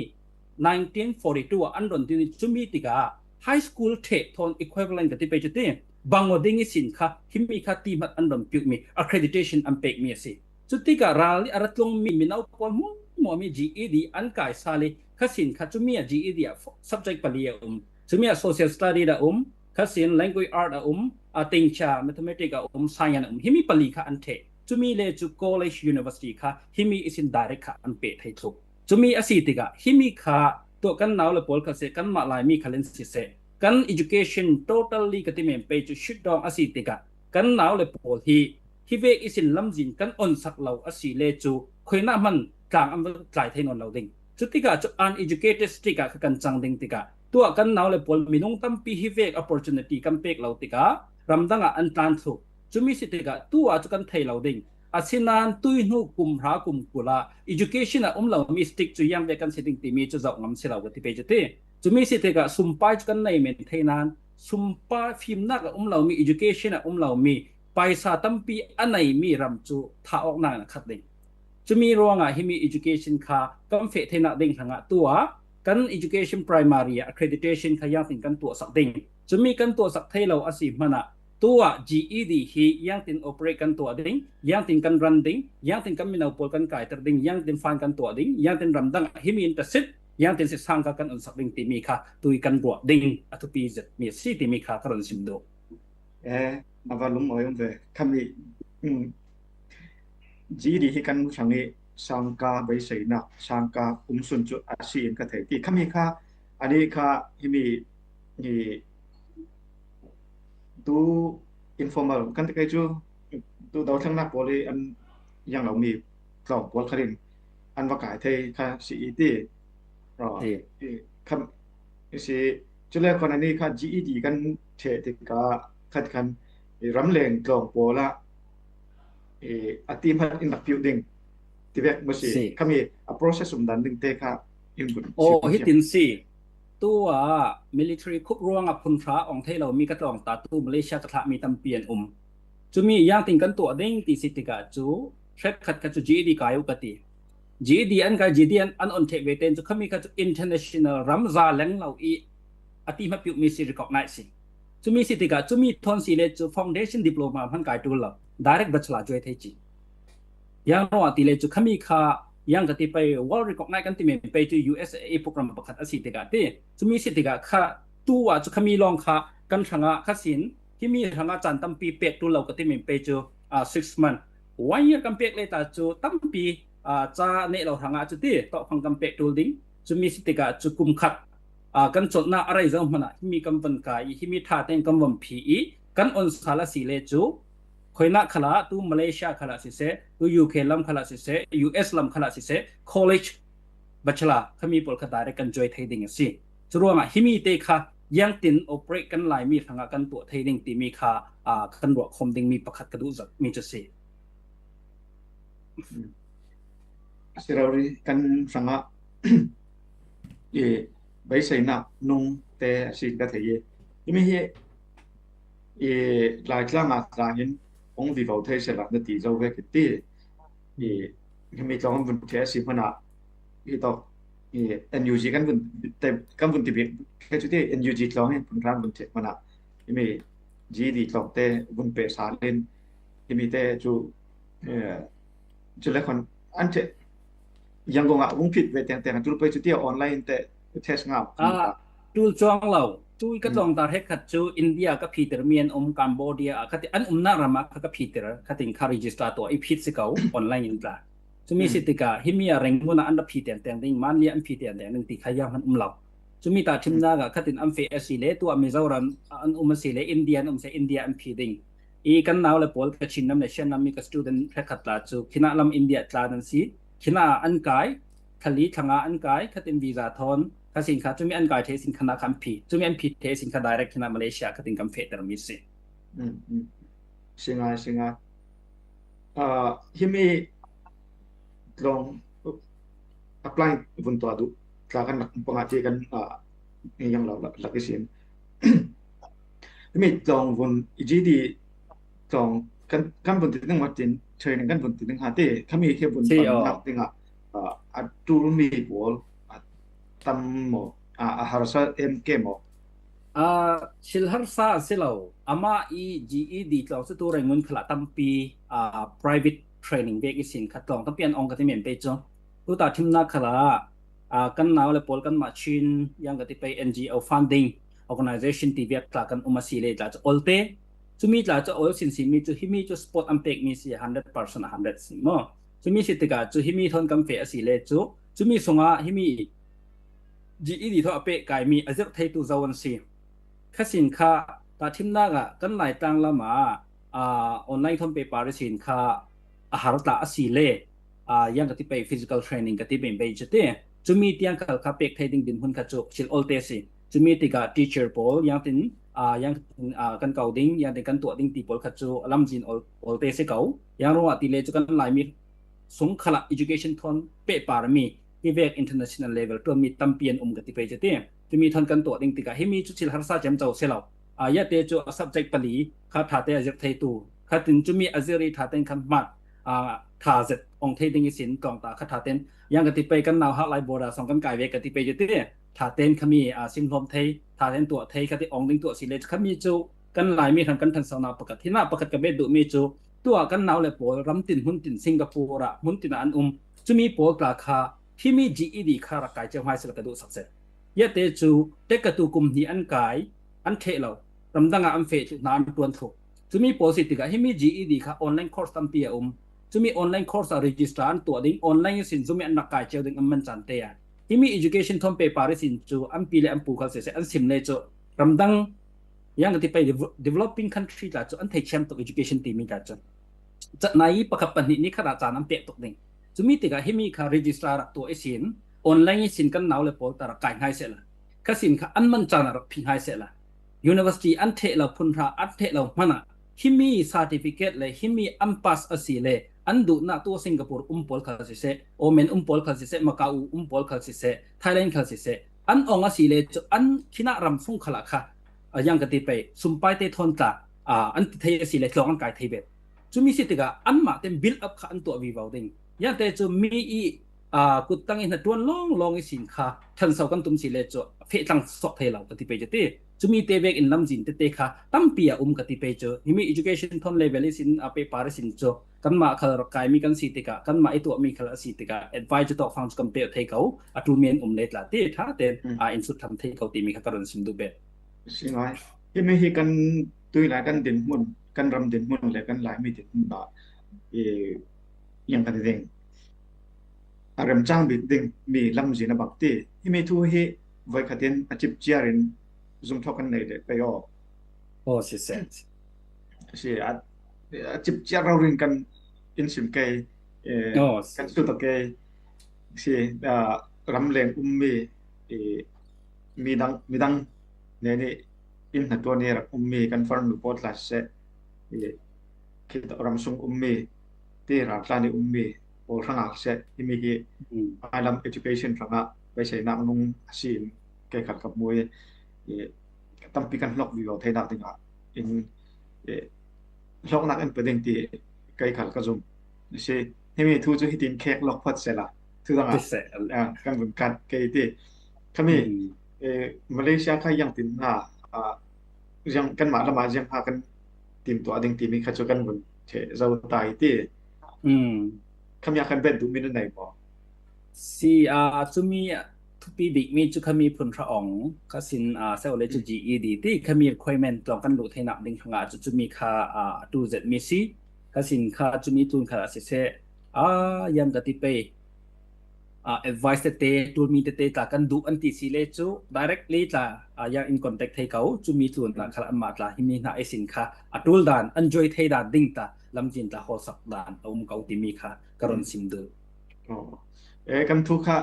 nineteen forty-two ah an ron din i cumi tikah high school ṭheh thawn equivalent ka ti pei cu ti bang aw ding i sin kha himi kha ti hmat an ron piuhmi accreditation an pekmi a si. Cutikah ral i a ra tlungmi mino pawl hmuahhmuahmi G E D an kai sal i kha sin kha cumi ah G E D ah subject pali a um. Cumi ah social study a um, kha sin language art a um, a tingcha mathematics a um, science a um. Himi pali kha an ṭheh. Cumi le cu college university kha himi i sin direct kha an peh thei thluh. Cumi a si tikah himi kha tuah kan nau le pawl kha seh, kanmah Laimi khal in si seh, kan education totally ka ti men pei cu shutdown a si tikah kan nau le pawl hi hi vek i sin lamzin kan onsak lo a si le cu khuinah hman tlang an va tlai thei nawn lo ding. Cutikah cu uneducated street ah kha kan cang ding tikah tuah kan nau le pawl minung tampi hi vek opportunity kan pek lo tikah ramdang ah an tlan thluh. Cumi si tikah tu ah cu kan thei lo ding. Asinain tuihnu kum hra kum kul ah education a um lomi street cu yang vek kan si ding timi cu zoh ngam si lo ka ti pei cu ti. Cumi si tikah sumpai cu kan nei men thei nain sumpai fimnak a um lomi education a um lomi paisa tampi a neimi ram cu thah awknak in a khat ding. Cumi ruangah himi education kha kan feh theinak ding hrangah tu ah kan education primary ah accreditation kha yang tin kan tuahsak ding. Cumi kan tuahsak thei lo a si hmanah tu ah G E D hi yang tin operate kan tuah ding, yang tin kan ran ding, yang tin kan mino pawl kan kaiter ding, yang tin fan kan tuah ding, yang tin ramdang ah himi in tasit, yang tin sisang kha kan unsak ding timi kha tui kan ruah ding a thupi zet mi a si timi kha ka run sim duh. Eh, a va lum awi um ve. Khami, mm, G E D hi kan hrang i sangka beiseinak, sangka umsun cu a si in ka thei ti. Khami kha, ani kha himi hi tu informal kan ti kai cu tu dothlengnak pawl i an yang lomi tlawng pawl kha in an va kai thei kha si i ti. Aw, i kham i si. Cule khuan ani kha G E D kan ṭheh tikah khat khan i ramleng tlawng pawl ah i a ti hmat in rak piuh ding ti vek maw si? Khami a process um dan ding te kha in vun aw, hitin si. Tu ah military khup ruangah phun hra awng thei lomi ka tlawng ta tu Malaysia ka thlahmi tampi an um. Cumi yang tin kan tuah ding ti si tikah cu hrekkhat kha cu G E D kai uh ka ti. G E D an kai, G E D an, an on ṭheh ve tein cu khami kha cu international ram za leng lo i a ti hmat piuhmi si recognize si. Cumi si tikah cumi thawn si le cu foundation diploma hman kai ṭul lo, direct bachelor cuai thei ci. Yang ruangah ti le cu khami kha yang ka ti pei world recognize kan ti men pei cu U S A i program pakhat a si tikah ti. Cumi si tikah kha tu ah cu khami lawng kha kan hrangah kha sin himi hrangah caan tampi pek ṭul lo ka ti men pei cu, ah, six month, one year kan pek le ta cu tampi, ah, ca neh lo hrangah cu ti tawhfang kan pek ṭul ding. Cumi si tikah cu kum khat, ah, kan colhnak a rei zo hmanah himi kan van kai i himi ṭha tein kan van phi i kan on sal a si le cu khuinah khalah tu Malaysia khalah siseh, tu U K lam khalah siseh, U S lam khalah siseh, college bachelor khami pawl kha direct kan cuai thei ding a si. Curuangah himi te kha yang tin operate kan laimi hrangah kan tuah thei ding timi kha, ah, kan ruah khawm dingmi pakhat ka duh zat mi cu si. Si rori kan hrangah i beiseinak nung te a si ka thei i himi hi i Laitlang ah tlangin hong vivo thei sehla na ti zo ve ki ti. I himi tlawng an vun ṭheh a si hmanah hi tawk i N U G kan vun te, kan vun ti bik khe cu ti N U G tlawng in phun hram vun ṭheh hmanah himi G E D tlawng te vun peh sal in himi te cu, eh, cu le khon an ṭheh Yangon ah vung phit ve tengteng a tul pei cu ti online te test ngau. Ah, tul cuang lo. Tu ka tlawng ta hrekkhat cu India ka phiter mi an um, Cambodia ah kha ti an umnak ram ah kha ka phiter kha tin kha register tuah i phit si ko online in tla. Cumi si tikah himi a rengmun ah an rak phi tengteng ding, Manli an phi tengteng ding ti kha yang hman um lo. Cumi tahṭhimnak ah kha tin an feh a si le tu ah Mizoram an um a si le India an um si India an phi ding. I kan nau le pawl Kachin nam le Shan nam i ka student hrekkhat tla cu khinah lam India tla nan si. Khinah an kai, thali thlanga an kai, khatin visa thawn Kha sin kha cumi an kai thei sin kha na kha an phi, cumi an phi thei sin kha direct hina Malaysia kha tin kan feh ter mi si. Singai, singai. Himi tlong apply vun tua du tla kan nak panga ti kan yang lo lak isin. Himi tlong vun i G D tlong kan kan vun ti ding matin training kan vun ti ding ha ti kami he vun pan nak ding a a tul mi bol a tam mo a harsa em ke mo. A sil harsa silo ama i G E D tlong se tu rengun khala tampi a private training vek isin kha tlong tampi an ong ka ti men pe chu. Tuta thimna khala a kan nau le pol kan ma chin yang ka ti pe N G O funding organization ti viak tla kan um a si le tla chu olte. Chumi tla chu ol sin si mi chu himi chu spot an pek mi si hundred percent a hundred si mo. Chumi si tika chu himi thon kan fe a si le chu chumi sunga himi G E D tho a pek kai mi a zir thei tu zo an si. Kha sin kha ta thimna ga kan lai tang lama a online thon pe parisin kha a har ta a si le a yang ka ti pe physical training ka ti pe pe chu te. Chumi tiang khal kha pek thei ding din hun kha chu sil olte si. Chumi tika teacher pol yang tin a yang a kan kau ding yang tin kan tuah ding ti pol kha chu lam jin ol olte si kau. Yang ro a ti le chu kan lai mi sung khala education thon pe par mi ti vek international level tu mi tampi an um ka ti pe chu te. Chumi thon kan tuah ding tika himi chu sil harsa chem chau se lo. A ya te chu a subject pali kha tha te a zir thei tu kha tin chumi a zir i tha ten khan mat a tha zet ong thei ding isin tong ta kha tha ten yang ka ti pe kan nau hak lai boda song kan kai ve ka ti pe je ti tha ten khami a sim hlom thei tha ten tuah thei kha ti ong ding tuah si le khami chu kan lai mi han kan than sau na pakat hina pakat ka be du mi chu tua kan nau le pol ram tin hun tin Singapore a hun tin an um chumi pol tla kha himi G E D kha ra kai cheu hai sel ka du sak se. Ya te chu te ka tu kum ni an kai an the lo ramdanga an fe chu na an tuan thu. Chumi policy tika himi G E D kha online course tampi a um. Chumi online course a register an tuah ding online sin chumi an nak kai cheu ding an man chan te a. Himi education thom pe parisin chu an pi le an pu khal se se an sim le chu ramdang yang ka ti pai developing country ta chu an thei chem to education ti mi ta chu. Chatnai pakhat pahnih ni kha ra chan an pe tok ding. Chumi tika himi kha register rak tuah isin online isin kan nau le pol ta rak kai ngai se la. Kha sin kha an man chan rak phi ngai se la. University an theh lo phun hra an theh lo hmana himi certificate le himi an pass a si le an duhna tu Singapore um pol khal si se Oman um pol khal si se Macau um pol khal si se Thailand khal si se an ong a si le chu an khina ram sung khala kha a yang ka ti pe sumpai te thon tla a an ti thei a si le tlong an kai thei be chumi si tika an ma ten build up kha an tuah vi vau ding yang te chu mi i a kuttang in hna tuan long long i sin kha than sau kan tum si le chu fe tlang sok thei lo ka ti pe chu ti chumi te vek in lam jin te te kha tampi a um ka ti pe chu himi education thon level i sin a pe par i sin chu kan ma khal rak kai mi kan si tika kan ma i tuah mi khal a si tika advice chu tok fang chu kan pe thei kau a tu men um le tla ti tha te a in sut tham thei kau ti mi kha ka ron sim du be. Singai himi hi kan tui lai kan din hmun kan ram din hmun le kan lai mi din hmun a yang kan ding a remchang bik ding mi lam zin a bang ti himi thu hi voi khatin a chip chiar in zum thok kan nei de pe yo. Oh, si se. Si a chip chiar rau rin kan in sim kei kan su to kei si ram leng um mi midang midang ne ni in na to ni rak um mi kan far nu pot la se khit ram sung um mi ti ra tla ni um mi ol rang ak se himi hi alam education rang a bai sei nak nung asin ke khat kap mui tampi kan hlok vi lo thei nak ding a in hlok nak in pe ding ti kai khal ka zum si himi thu chu hitin khek lok phat se la thu dang a kan vun kat kei ti kami Malaysia kha yang tin na yang kan ma lama yang ha kan tim to ading ti mi kha chu kan vun che zau tai ti kami a kan ben du mi na nai mo. Si a chumi thupi bik mi chu khami phun hra ong kha sin a se ole chu G E D ti khami requirement tlong kan lu thei nak ding hanga chu chumi kha a tu zet mi si kha sin kha chumi tlun kha a si se a yang ka ti pe a advice te te tul mi te te tla kan du an ti si le chu directly tla a yang in contact thei kau chumi tlun tla kha an ma tla himi hna ai sin kha a tul dan an joy thei dan ding tla lam jin tla hol sak dan a um kau ti mi kha ka ron sim du. E kan thu kha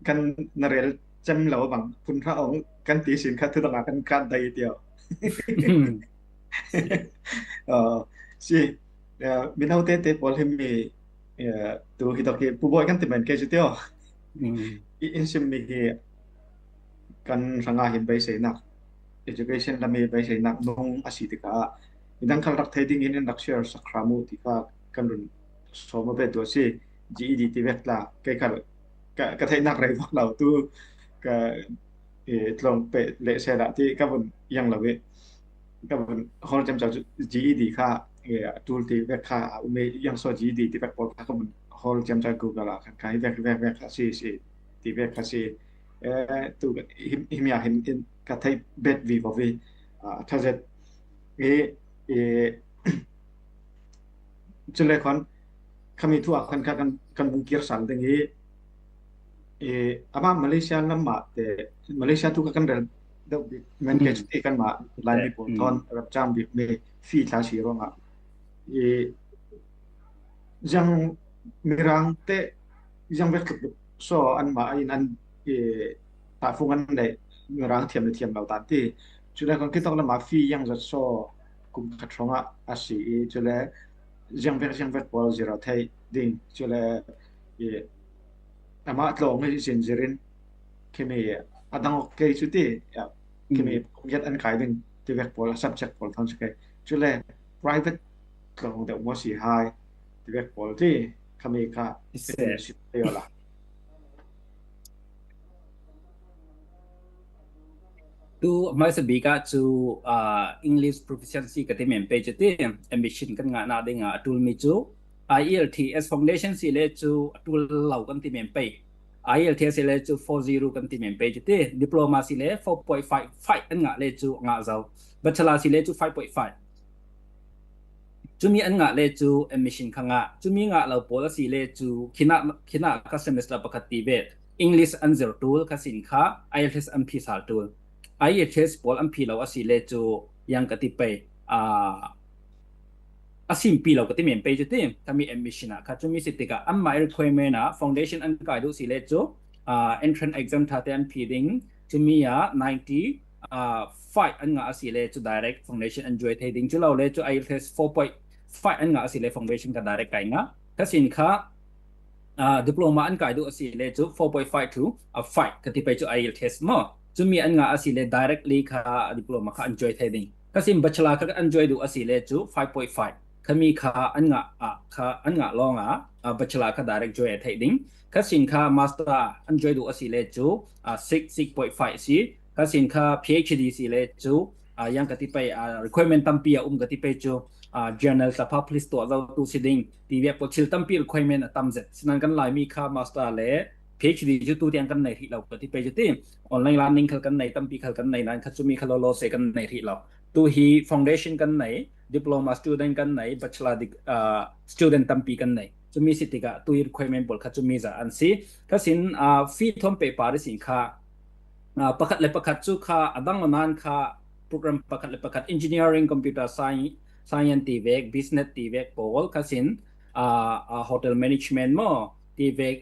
kan na rel cem lo bang phun hra ong kan ti sin kha thu dang a kan kan dai ti o. Si, mino te te pol him mi tu hi to ki pu boi kan ti men ke ti o. In sim mi hi kan ranga hin beisei nak, education lami beisei nak nung a si ti ka midang khal rak thei ding in in rak share sak hra mu ti ka kan run sawm a bet tu a si. G E D ti vek tla kei khal ka thei nak rei vak lo tu ka tlong pe le se la ti ka bun yang lo ve. Ka bun hol jam jam G E D kha tul ti vek kha umi yang so G E D ti vek pol kha ka bun hol jam jam Google a khan ka hi vek vek vek kha si si ti vek kha si. Tu him ya hin ka thei bet vi vo vi. Tha zet e e chule khon khami thu a khon kha kan kan bung kir sal ding hi. Ama Malaysia lam ma te Malaysia tu ka kan rel deuh bik men ke ti kan ma lai mi pon ton rap jam bik mi fi tla si ro nga. Jang mirang te jang vek so an ma in an ta phung an le mirang thiam le thiam lo tan ti. Chule khon kitok lam ma fi yang zat so kum khat rong a a si i chule ziang vek ziang vek pol zero thei ding chule i ama tlong i zin zirin kimi adang ok kei chu ti ya kimi yet an kai ding ti vek pol subject pol thang chu kei chule private tlong de mo si hai ti vek pol ti kami ka si te la. Tu hmaisa bik ah cu English proficiency ka ti men pei cu ti admission kan ngah nak ding ah a ṭulmi cu I E L T S foundation si le cu a ṭul lo kan ti men pei. I E L T S si le cu four zero kan ti men pei cu ti diploma si le four point five five an ngah le cu a ngah zo. Bachelor si le cu five point five. Cumi an ngah le cu admission kha ngah. Cumi ngah lo pawl a si le cu khinah khinah kha semester pakhat ti ve English an zir ṭul kha sin kha I E L T S an phi sal ṭul. I E L T S pawl an phi lo a si le cu yang ka ti pei a simpi lo ka ti men pei cu ti kami admission ah kha cumi si tikah anmah requirement ah foundation an kai duh si le cu entrance exam ṭha te an phi ding cumi ah ninety five an ngah a si le cu direct foundation an join thei ding cu lo le cu I E L T S four point five an ngah a si le foundation ka direct kai ngah. Kha sin kha diploma an kai duh a si le cu four point five to five ka ti pei cu I E L T S maw cumi an ngah a si le directly kha diploma kha an join thei ding. Kha sin bachelor kha an join duh a si le cu five point five khami kha an ngah ah kha an ngah lawng ah bachelor kha direct join a theih ding. Kha sin kha master an join duh a si le cu six six point five si. Kha sin kha P H D si le cu yang ka ti pei requirement tampi a um ka ti pei cu journal tla publish tuah zo tu si ding ti ve pawl thil tampi requirement a tam zet. Sinan kan Laimi kha master le P H D cu tu tiang kan nei rih lo ka ti pei cu ti online learning khal kan nei tampi khal kan nei nan kha cumi kha lo lo se kan nei rih lo. Tu hi foundation kan nei, diploma student kan nei, bachelor student tampi kan nei. Cumi si tikah tu requirement pawl kha cumi za an si. Kha sin fee thawm pei pari sin kha pakhat le pakhat cu kha a dang nan kha program pakhat le pakhat engineering, computer science, science ti vek, business ti vek pawl kha sin hotel management maw ti vek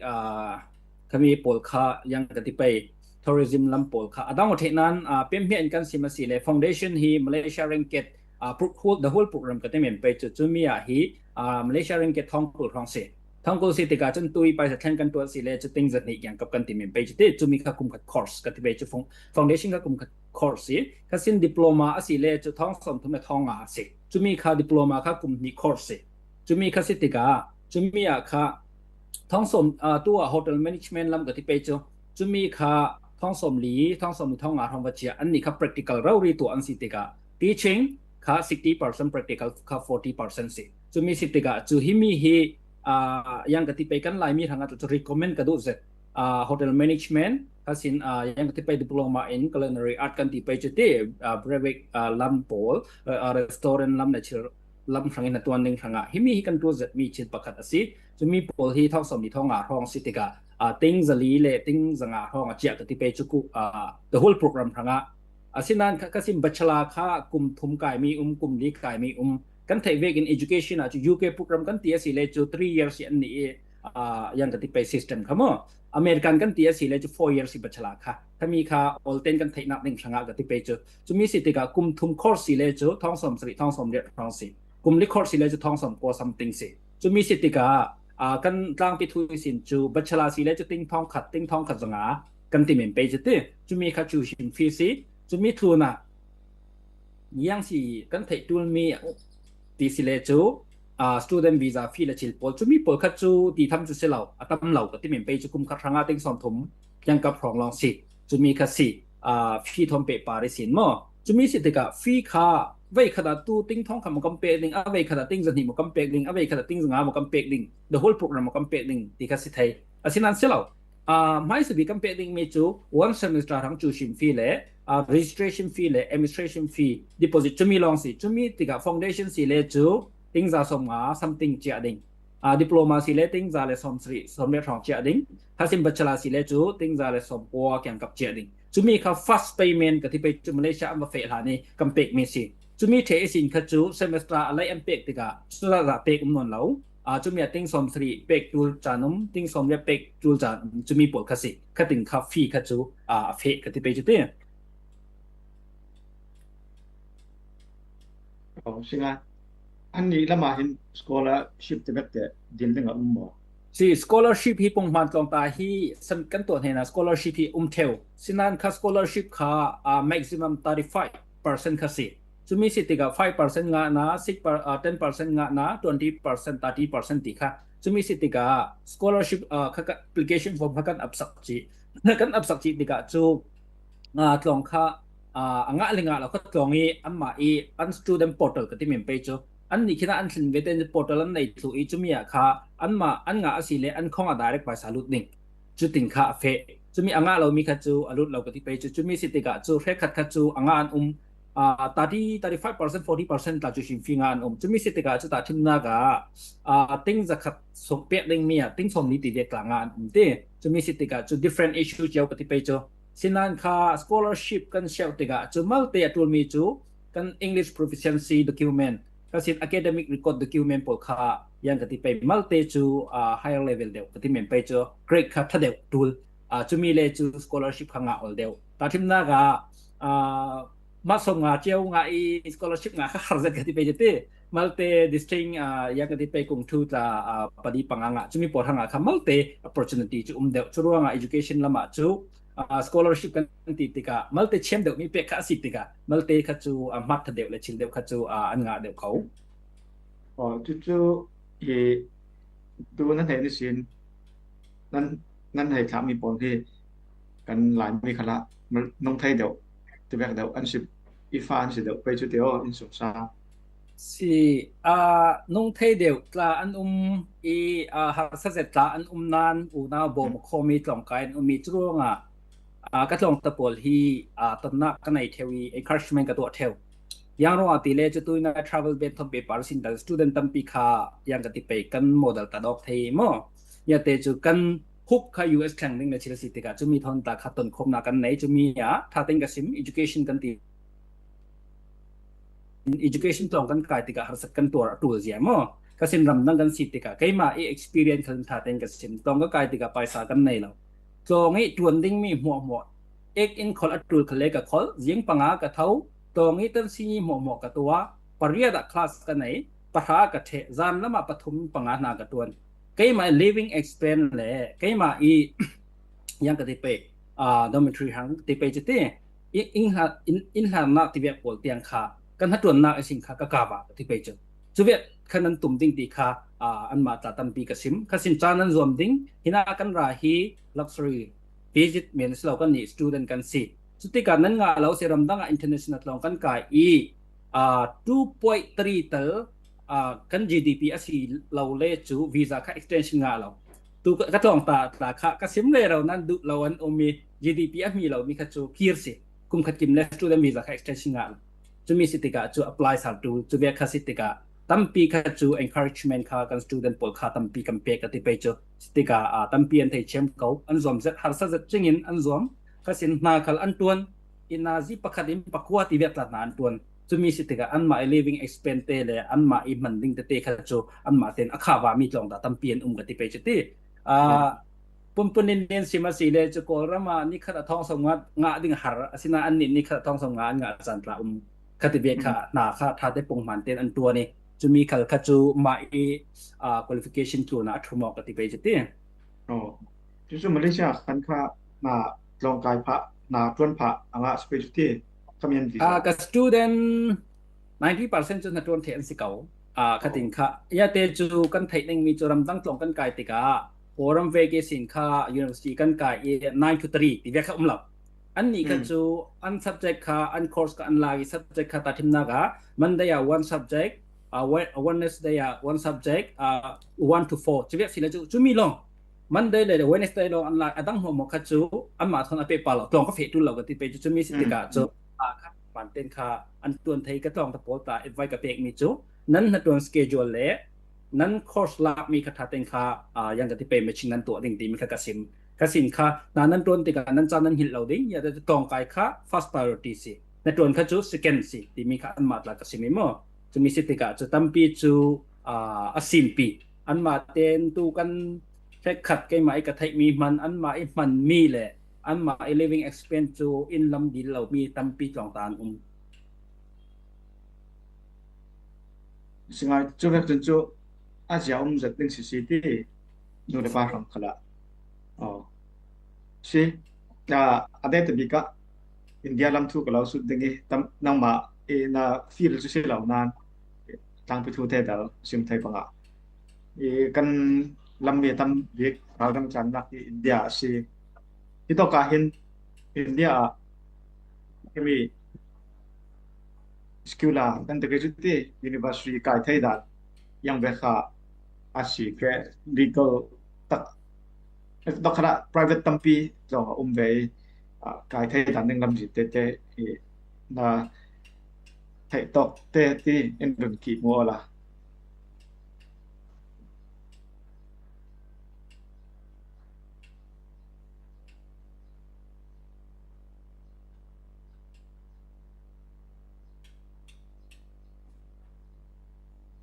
khami pawl kha yang ka ti pei tourism lam pawl kha a dang aw theih nan pemhmiah in kan sim a si le foundation hi Malaysia ringgit the whole program ka ti men pei cu cumi ah hi Malaysia ringgit thawng kul hrawng si. Thawng kul si tikah cun tui paisa thlen kan tuah si le cu ting zahnih kiangkap kan ti men pei cu ti cumi kha kum khat course ka ti pei cu foundation kha kum khat course si. Kha sin diploma a si le cu thawng sawm thum le thawng nga a si. Cumi kha diploma kha kum hnih course si. Cumi kha si tikah cumi ah kha thawng sawm tu ah hotel management lam ka ti pei cu cumi kha thawng sawm li thawng sawm li thawng nga hrawng va cia annih kha practical rori tuah an si tikah teaching kha sixty percent practical kha forty percent si. Cumi si tikah cu himi hi yang ka ti pei kan Laimi hrangah cu recommend ka duh zet hotel management kha sin yang ka ti pei diploma in culinary art kan ti pei cu ti brewery lam pawl restaurant lam le thil lam hrangin a tuan ding hrangah himi hi kan ṭul zetmi thil pakhat a si. Cumi pawl hi thawng sawm li thawng nga hrawng si tikah ting zali le ting zanga hrawng a ciah ka ti pei cu ku the whole program hrangah a si nan kha ka sin bachelor kha kum thum kaimi um kum li kaimi um kan theih vekin education ah cu U K program kan ti a si le cu three years hi an nih i uh, yang ka ti pei system kha maw. American kan ti a si le cu four years i bachelor kha. Khami kha olten kan theihnak ding hrangah ka ti pei cu. Cumi si tikah kum thum course si le cu thong sawm sarih, thong sawm riat hrawng si. Kum li course si le cu thong sawm kua something si. Cumi si tikah uh, kan tlangpi thu sin cu bachelor si le cu ting thong khat, ting thong khat zanga kan ti men pei cu ti. Cumi kha tuition fee si. Cumi tlunah yang si kan theih ṭulmi ti si le cu uh, student visa fee le thil pawl. Cumi pawl kha cu ti tham cu si lo, a tam lo ka ti men pei cu kum khat hrangah ting sawm thum kiangkap hrawng lawng si. Cumi kha si uh, fee thawm peh pari sin maw. Cumi si tikah fee kha vei khat ah tu ting thong khat maw kan pek ding, a vei khat ah ting zahnih maw kan pek ding, a vei khat ah ting zanga maw kan pek ding, the whole program maw kan pek ding ti kha si thei. Asinan si lo. Uh, hmaisa bik kan pek dingmi cu one semester hrang tuition fee le uh, registration fee le administration fee deposit cumi lawng si. Cumi tikah foundation si le cu ting za sawm nga something ciah ding. Uh, diploma si le ting za le sawm sarih, sawm riat hrawng ciah ding. Hasin bachelor si le cu ting za le sawm kua kiangkap ciah ding. Cumi kha first payment ka ti pei cu Malaysia an va feh hlan i kan pekmi si. Cumi ṭheh ihsin kha cu semester a lei an pek tikah cuzah zah pek um nawn lo. Aa, cumi ah ting sawm sarih pek ṭul caan um, ting sawm riat pek ṭul caan um, cumi pawl kha si. Khatin kha fee kha cu aa, a feh ka ti pei cu ti. Oh, singa. Annih lamah hin scholarship te bek te din ding a um maw? Si, scholarship hi pawng hman tlawng ta hi san kan tuah hnena scholarship hi um ṭheu. Sinan kha scholarship kha aa, maximum thirty five percent kha si. Cumi si tikah five percent ngahna, six per, uh, ten percent ngahna, twenty percent, thirty percent ti kha. Cumi si tikah scholarship uh, kha, kha application form kha kan apsak cih. Kan apsak cih tikah cu uh, tlawng kha uh, a ngah le ngah lo kha tlawng i anmah i an student portal ka ti men pei cu. Annih khin ah an thlin ve te portal an nei thluh i cumi ah kha anmah an ngah a si le an khong ah direct paisa lut ding. Cutin kha a feh. Cumi a ngah lomi kha cu a lut lo ka ti pei cu. Cumi si tikah cu hrekkhat kha cu a ngah an um. Aa, thirty, thirty five percent, forty percent tla cu tuition fee ngah an um. Cumi si tikah cu tahṭhimnak ah aa, ting zakhat sawm pek dingmi ah ting sawmli ti vek tla ngah an um ti. Cumi si tikah cu different issue cio ka ti pei cu. Sinan kha scholarship kan siauh tikah cu malte a ṭulmi cu kan English proficiency document, ka sin academic record document pawl kha yang ka ti pei malte cu aa, higher level deuh ka ti men pei cu grade kha ṭha deuh ṭul. Aa, cumi le cu scholarship kha ngah ol deuh. Tahṭhimnak ah aa, mah sawm nga cio ngah i scholarship ngah kha har zet ka ti pei cu ti. Malte distinct aa, yang ka ti pei kung ṭhu tla aa, pali panga ngah cumi pawl hrangah kha malte opportunity cu um deuh. Cu ruangah education lamah cu aa, scholarship kan ti tikah malte thiam deuhmi pek kha a si tikah malte kha cu aa, hmat ṭha deuh le thil deuh kha cu aa, an ngah deuh ko. Oh, cucu i tu na hnenih sin nan, nan hei thlahmi pawl hi kan Laimi khalah nung thei deuh, ti vek deuh an si, i fa an si deuh pei cu ti aw, in sung sa. Si, aa, nung thei deuh tla an um i aa, harsa zet tla an um nan unau bawm a khawmi tlawngkai an um i cu ruangah aa, ka tlawngta pawl hi aa, tonnak ka nei ṭheu i encouragement ka tuah ṭheu. Yang ruangah ti le cu tuina travel ban thawm paper sin dal student tampi kha yang ka ti pei kan model ta dawk thei maw? Yate cu kan hook kha U S thleng ding le thil si tikah cumi thawn ta kha tonkhawmnak kan nei, cumi ah ṭha tein ka sim, education kan ti. Education tlawng kan kai tikah harsat kan tuar a ṭul zia maw? Ka sin ramdang kan si tikah keimah i experience khalin ṭha tein ka sim. Tlawng ka kai tikah paisa kan nei lo. Tlawng i ṭuan dingmi hmuahhmuah ek in kholh a ṭul kha le ka kholh, zing panga ka tho, tlawng i tansi hmuahhmuah ka tuah, pariat ah class ka nei, pahra ka ṭheh, zan lamah pathum panga hna ka ṭuan. Keimah i living expense le keimah i yang ka ti pei, aa, dormitory hang ti pei cu ti, i, inn hla-, inn, inn hlannak ti vek pawl tiang kha kan hnaṭuannak ihsin kha ka kava ka ti pei cu. Cu vek kha nan tum ding ti kha aa, anmah tla tampi ka sim. Ka sin caan nan zuam ding. Hinah kan ra hi luxury visit men si lo, kan nih student kan si. Cutikah nan ngah lo si, ramdang ah international tlawng kan kai i aa, two point three tal aa, kan G D P a si lo le cu visa kha extension ngah lo. Tu ka, ka tlawngta tla kha ka sim le ro nan duh lo an um i G D P a hmi lomi kha cu kir si. Kum khat kim le student visa kha extension ngah lo. Cumi si tikah cu apply sal tu, cu vek kha si tikah tampi kha cu encouragement kha kan student pawl kha tampi kan pek ka ti pei cu. Si tikah aa, tampi an thei thiam ko, an zuam zet, harsa zet cingin an zuam. Kha sin hna khal an ṭuan, i nazi pakhat in pakua ti vek tla hna an ṭuan. Cumi si tikah anmah i living expense te le anmah i hman ding tete kha cu anmah ten a khava mi tlawngta tampi an um ka ti pei cu ti. Aa, punpun in nen sim a si le cu Kawlram ah ni khat a thawng sawm nga ngah ding a har, asinain an nih ni khat a thawng sawm nga an ngah caan tla um ka ti ve kha hna kha ṭha te pung hman tein an ṭuan i cumi khal kha cu mah i, aa, qualification tlun ah a ṭhum awk ka ti pei cu ti. Oh. Cucu Malaysia khan kha na tlawngkai phah, na ṭuan phah a ngah si pei cu ti. Khamian visa. Ah, ka student ninety percent cu hnaṭuan thei an si ko. Ah, khatin kha, ya te cu kan theih dingmi cu ramdang tlawng kan kai tikah Kawlram vek ihsin kha university kan kai i nine to three ti vek kha um lo. Annih kha cu an subject kha, an course kha an lak i subject kha tahṭhimnak ah Monday ah one subject, ah, Wed-, Wednesday ah one subject, ah, one to four. Cuvek si le cu, cumi lawng. Monday le Wednesday lawng an lak, a dang hmuahhmuah kha cu anmah thawn a pehpar lo, tlawng ka feh ṭul lo ka ti pei cu, cumi si tikah cu, ah, kha hman tein kha an ṭuan thei ka tlawngta pawl ta advice ka pekmi cu, nan hnaṭuan schedule le nan course lakmi kha ṭha tein kha, aa, yang ka ti pei, matching nan tuah ding timi kha ka sim. Ka sin kha, na nan ṭuan tikah nan ca nan hngilh lo ding, ya te tlawngkai kha first priority si. Hnaṭuan kha cu second si timi kha anmah tla ka sim i maw? Cumi si tikah cu tampi cu, aa, a simpi. Anmah tein tu kan hrekkhat keimah i ka theihmi hman, anmah i hmanmi le anmah i living expense cu in lam dil lomi tampi tlawngta an um. Si ngai cu vek cun cu a zia um zat ding si si ti nu le pa hrang khalah. Oh. Si, a, a date bik ah India lam thu ka lo sut ding i tam, nangmah i na field cu si lo nan tlangpi thu te dal sim thei bangah i kan lam mi tam bik ral kan tlannak i India a si. Hitawk ah hin India ah himi school ah kan ti cu ti university kai thei dan yang ve kha a si ke legal tak dok kha private tampi zong a um ve i, ah, kai thei dan ding lamzin tete i na theih tawk te ti in run ki mu la.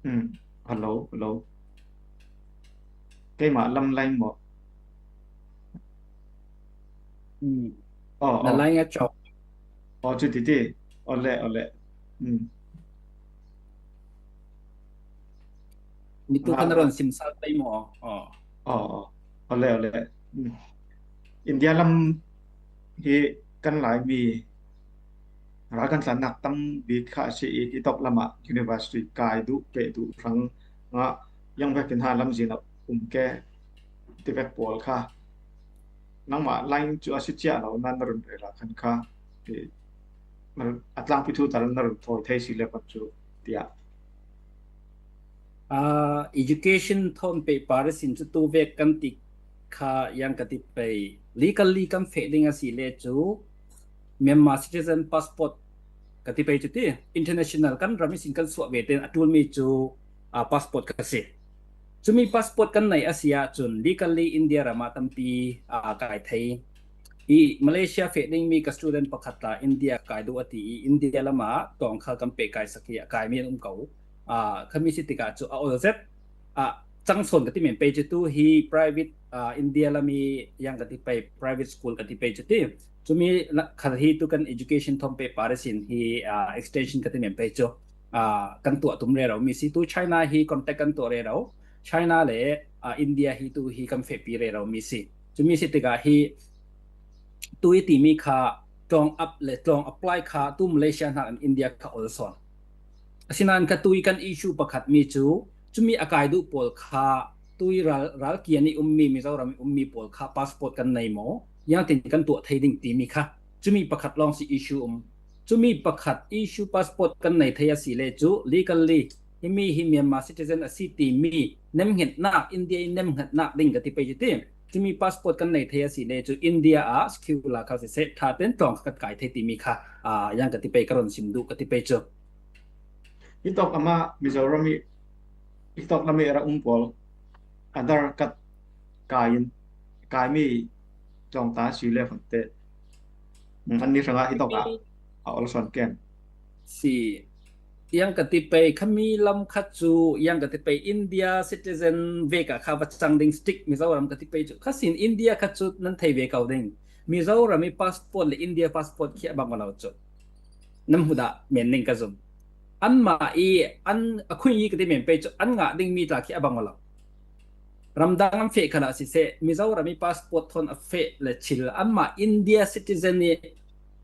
Hmm. Hello, hello. Keimah lam line maw? Hmm. Oh, na oh. Line a cawk. Oh, cu titi. Ole, ole. Hmm. Nitu kan ron sim sal pei maw? Oh. Oh, oh. Ole, ole. Hmm. India lam hi kan Laimi ral kan tlannak tam bik kha a si i, i tawk lamah university kai duh, peh duh hrang ngah yang vekin ha lamzin a um ke ti vek pawl kha. Nangmah line cu a si cia lo nan na run rel ah khan kha i, a tlangpi thu tal na run thawi thei si le pan cu tiah. Ah, education thawn peh par ihsin cu tu vek kan ti kha yang ka ti pei. Legally kan feh ding a si le cu Myanmar citizen passport ka ti pei cu ti, international kan ram ihsin kan suah ve tein a ṭulmi cu, ah, passport ka si. Cumi passport kan nei a si ahcun legally India ram ah tampi, ah, kai thei. I Malaysia feh dingmi ka student pakhat tla India kai duh a ti i India lam ah tawng kha kan peh kai sak i a kaimi an um ko. Ah, khami si tikah cu a ol zet, ah, cang sawn ka ti men pei cu tu hi private, ah, India lam i yang ka ti pei private school ka ti pei cu ti. Cumi la-, khal hi tu kan education thawn peh par ihsin hi, ah, extension ka ti men pei cu, ah, kan tuah tum rero mi si. Tu China hi contact kan tuah rero. China le, ah, India hi tu hi kan fehpi rero mi si. Cumi si tikah hi tu i timi kha tlawng ap le tlawng apply kha tu Malaysia hna in India kha ol sawn. Asinain kha tu i kan issue pakhat mi cu cumi a kai duh pawl kha tu i ral, ral kian i ummi, Mizoram i ummi pawl kha passport kan nei maw? Ziangtin kan tuah thei ding timi kha cumi pakhat lawng si issue um. Cumi pakhat issue passport kan nei thei a si le cu legally himi hi Myanmar citizen a si timi nemhngetnak, India i nemhngetnak ding ka ti pei cu ti. Cumi passport kan nei thei a si le cu India ah scholar kha siseh, ṭha tein tlawng kha kan kai thei timi kha, aa, yang ka ti pei, ka ron sim duh ka ti pei cu. Hitawk amah Mizoram i, hitawk lam i a ra um pawl Aadhaar card kai in, kaimi tlawngta si le fante. Anni hrangah hitawk ah a ol sawn ken. Si. Yang ka ti pei, khami lam kha cu, yang ka ti pei, India citizen vek ah kha va cang ding, stick Mizoram ka ti pei cu, kha sin India kha cu nan thei ve ko ding. Mizoram i passport le India passport khi a bang lo cu. Nan hmu dah men ning ka zum. Anmah i an a khui i ka ti men pei cu, an ngah ding mi tla khi a bang lo. Ramdang an feh khalah siseh, Mizoram i passport thawn a feh le chil, anmah India citizen i,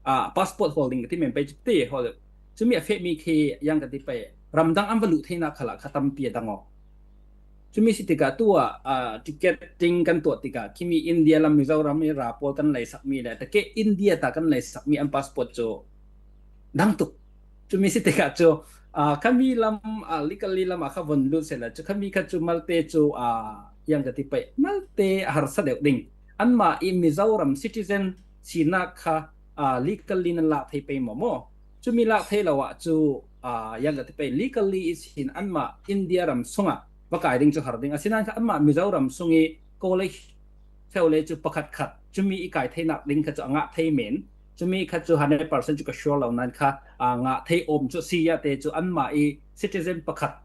ah, passport holding ka ti men pei cu ti hol. Cumi a feh mi khi yang ka ti pei. Ramdang an va luh theinak khalah kha tampi a dang aw. Cumi si tikah tu ah, ah, ticketing kan tuah tikah, khimi India lam Mizoram i ra pawl kan leisak mi le, takeh India ta kan leisak mi an passport cu dang tuk. Cumi si tikah cu, ah, khami lam, ah, legally lam ah kha von lut seh la cu, khami kha cu malte cu, ah, yang ka ti pei, malte a harsa deuh ding. Anmah i Mizoram citizen sinak kha, ah, legally nan lak thei pei maw maw? Cumi lak thei lo ah cu, ah, yang ka ti pei, legally i sin anmah India ram sungah va kai ding cu har ding. Asinain kha anmah Mizoram sung i college feu le cu pakhat khat, cumi i kai theinak ding kha cu a ngah thei men. Cumi kha cu hundred percent cu ka sure lo nan kha, ah, ngah thei awm cu si ya te cu anmah i citizen pakhat,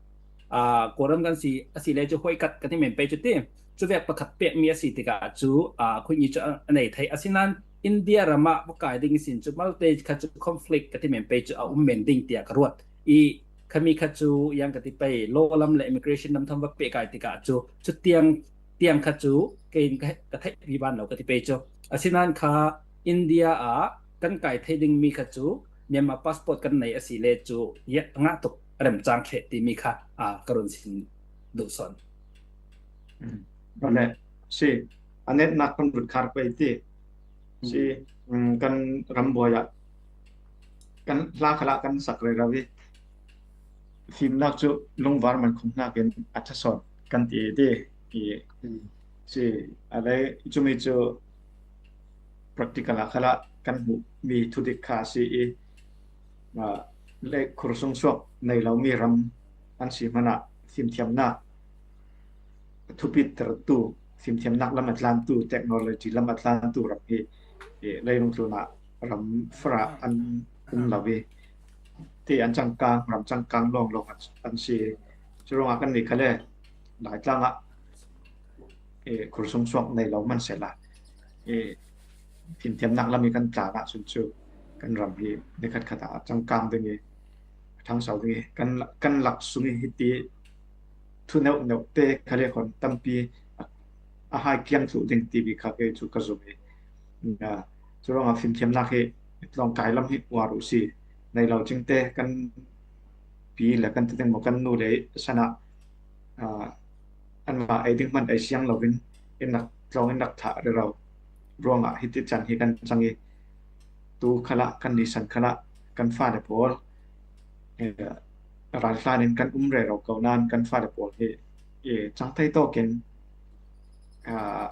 ah, Kawlram kan si, a si le cu huaikat ka ti men pei cu ti. Cu vek pakhat pek mi a si tikah cu, ah, khui i cu a, a nei thei. Asinain India ram ah va kai ding i sin cu malte kha cu conflict ka ti men pei cu a um men ding tiah ka ruat. I khami kha cu yang ka ti pei, law lam le immigration lam thawn va peh kai tikah cu, cu tiang tiang kha cu kei in ka, ka theih vivan lo ka ti pei cu. Asinain kha India ah kan kai thei ding mi kha cu Myanmar passport kan nei a si le cu, ya, a ngah tuk, a remcang ṭheh timi kha, ah, ka run sin duh sawn. Vale, si, a netnak kan run khar pei ti. Si, mm, kan ram buai ah kan hla khalah kan sak rero i fimnak cu lungvar man khum hnakin a ṭha sawn kan ti i ti. I, si, a lei cumi cu practical ah khalah kan hmuh mi thudik kha a si i, ah, le khursung suak nei lo mi ram an si hmanah fimthiamnak thupitertu, fimthiamnak lam a tlantu, technology lam a tlantu ram hi, eh, leilung tlunah ram fara an um lo i, ti an cangkang, ram cangkang lawnglawng an, an si. Curuangah kan nih kha le Laitlang ah, eh, khursung suak nei lo man sehla, eh, fimthiamnak lam i kan tlan ahcun cu kan ram hi nikhat khat ah a cangkang ding i, a ṭhangso ding i, kan, kan lak sung i hiti thu neuh neuh te kha le hon tampi a, a hai kiang thluh ding ti bik kha kei cu ka zum i, ah, curuangah fimthiamnak hi tlawngkai lam hi uar uh si. Nei lo cingte kan pi le kan ti ding maw, kan nu le san ah, ah, anmah ei ding hmanh ei siang loin in rak tlawng in rak thlah rero ruangah hiti can hi kan cang i, tu khalah kan nisan khalah kan fale pawl, eh, ralhlan in kan um rero ko nain kan fale pawl hi, eh, cang thei tawkin, ah,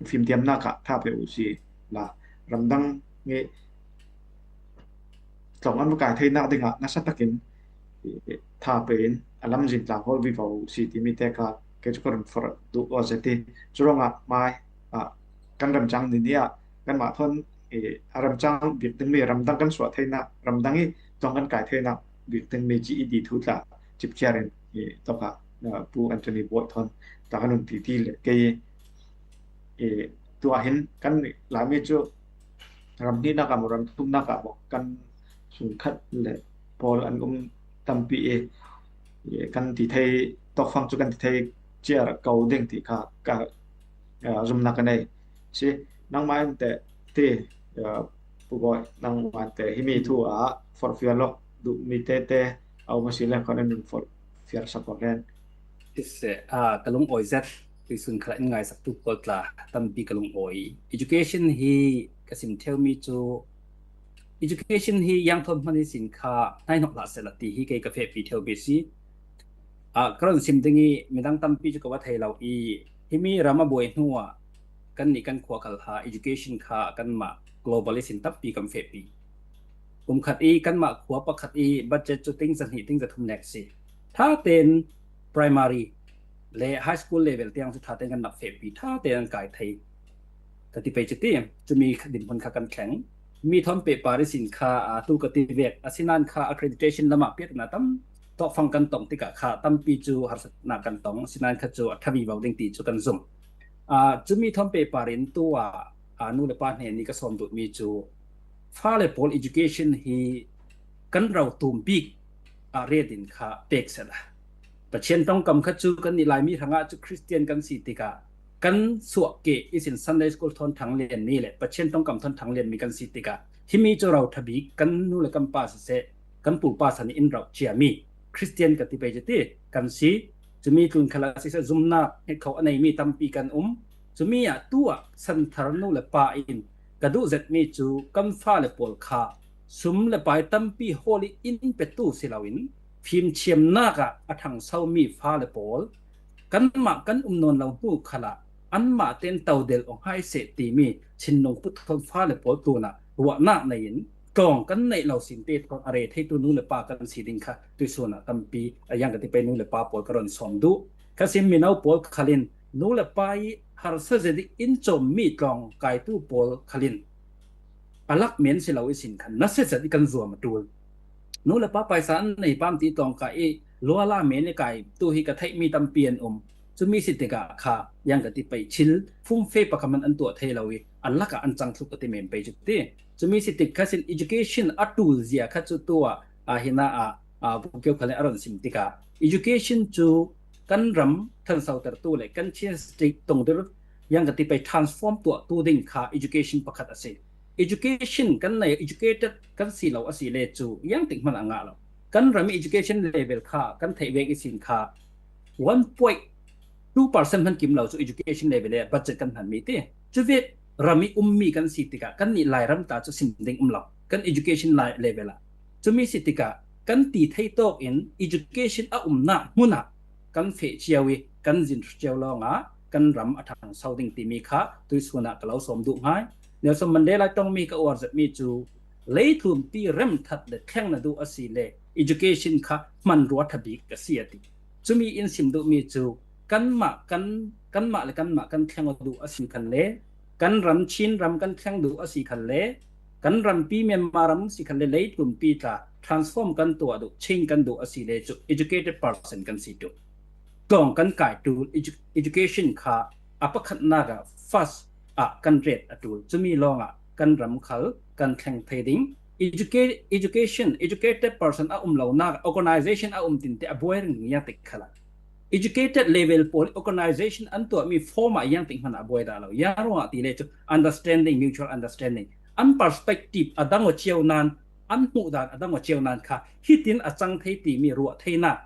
fimthiamnak ah tha pe uh si la, ramdang i tlawng an va kai theinak dingah nasa takin, eh, tha pe in a lamzin tlang hawl vivo uh si timi te kha kei cu ka run forh duh aw zet i, curuangah mai, ah, kan remcang ni ni ah kanmah thawn, eh, a remcang bik dingmi ramdang kan suah theinak, ramdang i tlawng kan kai theinak bik dingmi G E D thu tla cipciar in, eh, tawkah, ah, Pu Anthony Bawi thawn tla kan run ti ti le kei, eh, tuah hin kan Laimi cu ram hnihnak ah maw, ram thumnak ah maw, kan sungkhat le pawl an um tampi i, i kan ti thei, tawkfang cu kan ti thei ciar ko ding ti kha ka, ah, zumnak ka nei. Si, nangmah in teh ti, ah, Pu Bawi, nangmah in teh himi thu ah forhfial awk duhmi tete a um a si le khan an run forhfial sak aw len. Siseh, ah, ka lungawi zet, tuisun khalah in ngaisaktu pawl tla tampi ka lungawi. Education hi ka sim ṭheumi cu, education hi yang thawn hmanh ihsin kha hnaihnok hlah sehla ti hi kei ka fehpi ṭheumi a si. Ah, ka run sim ding i midang tampi cu ka va thei lo i, himi ram a buai hnu ah kannih kan khua kal ha education kha kanmah global ihsin tampi kan fehpi. Kum khat i kanmah khua pakhat i budget cu ting zahnih, ting zathum nek si. Ṭha tein primary le high school level tiang cu ṭha tein kan rak fehpi, ṭha tein an kai thei. Ka ti pei cu ti, cumi kha dinhmun kha kan thleng. Mi thawn pehpar ihsin kha, aa, tu ka ti vek, asinain kha accreditation lamah piatna tam tawhfang kan tong tikah kha tampi cu harsatnak kan tong, asinain kha cu a ṭha vivo ding ti cu kan zum. Aa, cumi thawn pehpar in tu ah, aa, nu le pa hnen nih ka sawm duhmi cu fale pawl education hi kan ro tum bik ah ret in kha pek seh la. Pathian ṭongkam kha cu kannih Laimi hrangah cu Khristian kan si tikah kan suah keh ihsin Sunday school thawn ṭhang lianmi le Pathian ṭongkam thawn ṭhang lianmi kan si tikah himi cu ro ṭha bik kan nu le kan pa siseh, kan pu pa san in ro ciami Khristian ka ti pei cu ti kan si. Cumi tlun khalah siseh, zumnak hngetkho a neimi tampi kan um. Cumi ah tu ah santhar nu le pa in ka duh zetmi cu kan fale pawl kha sum le pai tampi hawl in petu si loin fimthiamnak ah a ṭhangsomi fale pawl kanmah kan um nawn lo hnu khalah anmah tein to del aw hai seh timi thinlung put thawn fale pawl tlunah ruahnak nei in tlawng kan neih lo sinte thawn a retheitu nu le pa kan si ding kha tuihsun ah tampi a yang ka ti pei nu le pa pawl ka ron sawm duh. Kha sin mino pawl khalin nu le pa i harsa zet in cawmmi tlawng kaitu pawl khalin a lak men si lo ihsin khan nasa zet i kan zuam a ṭul. Nu le pa paisa an nei pam ti tlawng kai i luala men i kai tu hi ka theihmi tampi an um. Cumi si tikah kha yang ka ti pei thil fumfe pakhat hmanh an tuah thei lo i a lakah an cang thluk ka ti men pei cu ti. Cumi si tik kha sin education a ṭul zia kha cu tu ah, ah, hina ah, ah, Pu Kio Khalin a ron sim tikah education cu kan ram ṭhansotertu le kan Chin state tongdir yang ka ti pei transform tuahtu ding kha education pakhat a si. Education kan nei, educated kan si lo a si le cu yang tik hmanh a ngah lo. Kan ram i education level kha kan theih vek ihsin kha one point two percent hman kim lo cu education level le budget kan hmanmi ti. Cu vek ram i ummi kan si tikah kannih Lairam ta cu sim ding um lo. Kan education lai level ah. Cumi si tikah kan ti thei tawk in education a umnak hmun ah kan feh cio i kan zin cio lawngah kan ram a ṭhangso ding timi kha tuihsun ah ka lo sawm duh hngai. Nelson Mandela ṭongmi ka uar zetmi cu leitlunpi remthat le thleng na duh a si le education kha hmanrua ṭha bik a si a ti. Cumi in sim duhmi cu kanmah kan, kanmah le kanmah kan thleng duh a si khan le kan ram Chin ram kan thleng duh a si khan le kan rampi Myanmar ram si khan le leitlunpi tla transform kan tuah duh, change kan duh a si le cu educated person kan si ṭul. Tlawng kan kai ṭul, edu-, education kha a pakhatnak ah first ah kan ret a ṭul. Cumi lawngah kan ram khal kan thleng thei ding. Educa-, education, educated person a um lonak, organization a um tinte a buai ring ngiat tik khalah. Educated level pawl organization an tuahmi form ah yang tik hmanh a buai dah lo. Yang ruangah ti le cu understanding, mutual understanding. An perspective a dang aw cio nan, an hmuh dan a dang aw cio nan kha hitin a cang thei timi ruah theinak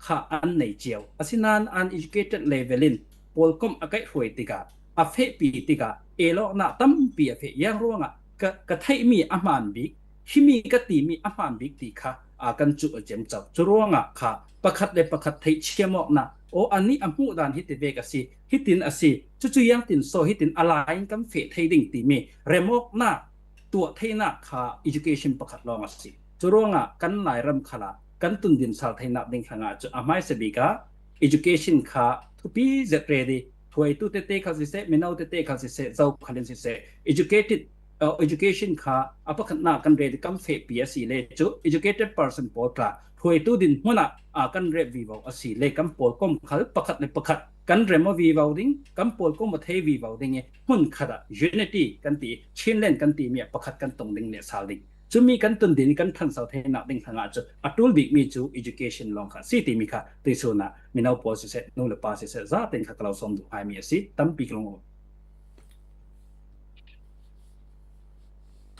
kha an nei cio. Asinain uneducated level in pawlkomh a kaih hruai tikah, a fehpi tikah, elawknak tampi a feh. Yang ruangah ka, ka theihmi a hmaan bik, himi ka timi a hmaan bik ti kha, aa, kan cuh a ciamco. Cu ruangah kha pakhat le pakhat theih chiam awknak, aw, anih a hmuh dan hiti vek a si, hitin a si, cucu yang tin saw hitin a lai in kan feh thei ding timi remawknak tuah theinak kha education pakhat lawng a si. Cu ruangah kan Lairam khalah kan tundin sal theinak ding hrangah cu a hmaisa bik ah education kha thupi zet redi, hruaitu tete khal siseh, mino tete khal siseh, zo khalin siseh, educated, uh, education kha a pakhatnak kan redi kan fehpi a si le cu educated person pawl tla hruaitu din hmun ah, ah, kan ret vivo a si le kan pawlkom khal pakhat le pakhat kan rem aw vivo ding, kan pawlkom aw thei vivo ding i hmun khat ah unity kan ti, Chinland kan timi ah pakhat kan tong ding le sal ding. Cumi kan tundin kan ṭhanso theinak ding hrangah cu a ṭul bikmi cu education lawng kha si timi kha tuihsun ah mino pawl siseh, nu le pa siseh, zaten kha ka lo sawm duh ngaimi a si, tampi ka lung.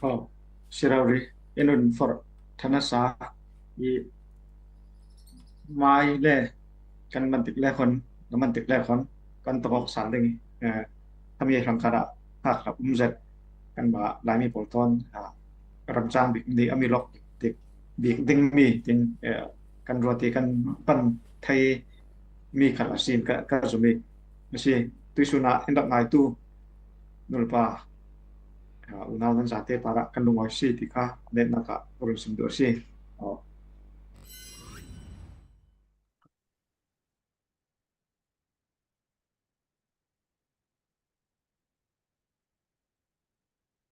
Oh, si rori, in un for thana sa i mai le kan man tik le khon, kan man tik le khon, kan tawk awk sal ding, eh, a mi hrang khat ah hak hrap um zet, kan ba Laimi pawl thawn, ah, ramcang bik ni a mi lok tik bik ding mi tin, eh, kan ruat i kan pan thei mi khat a sin ka, ka zumi. A si, tuihsun ah in rak ngaitu nu le pa, ah, unau nan zate parah kan lungawi si ti kha netnak ah ka run sim duh a si.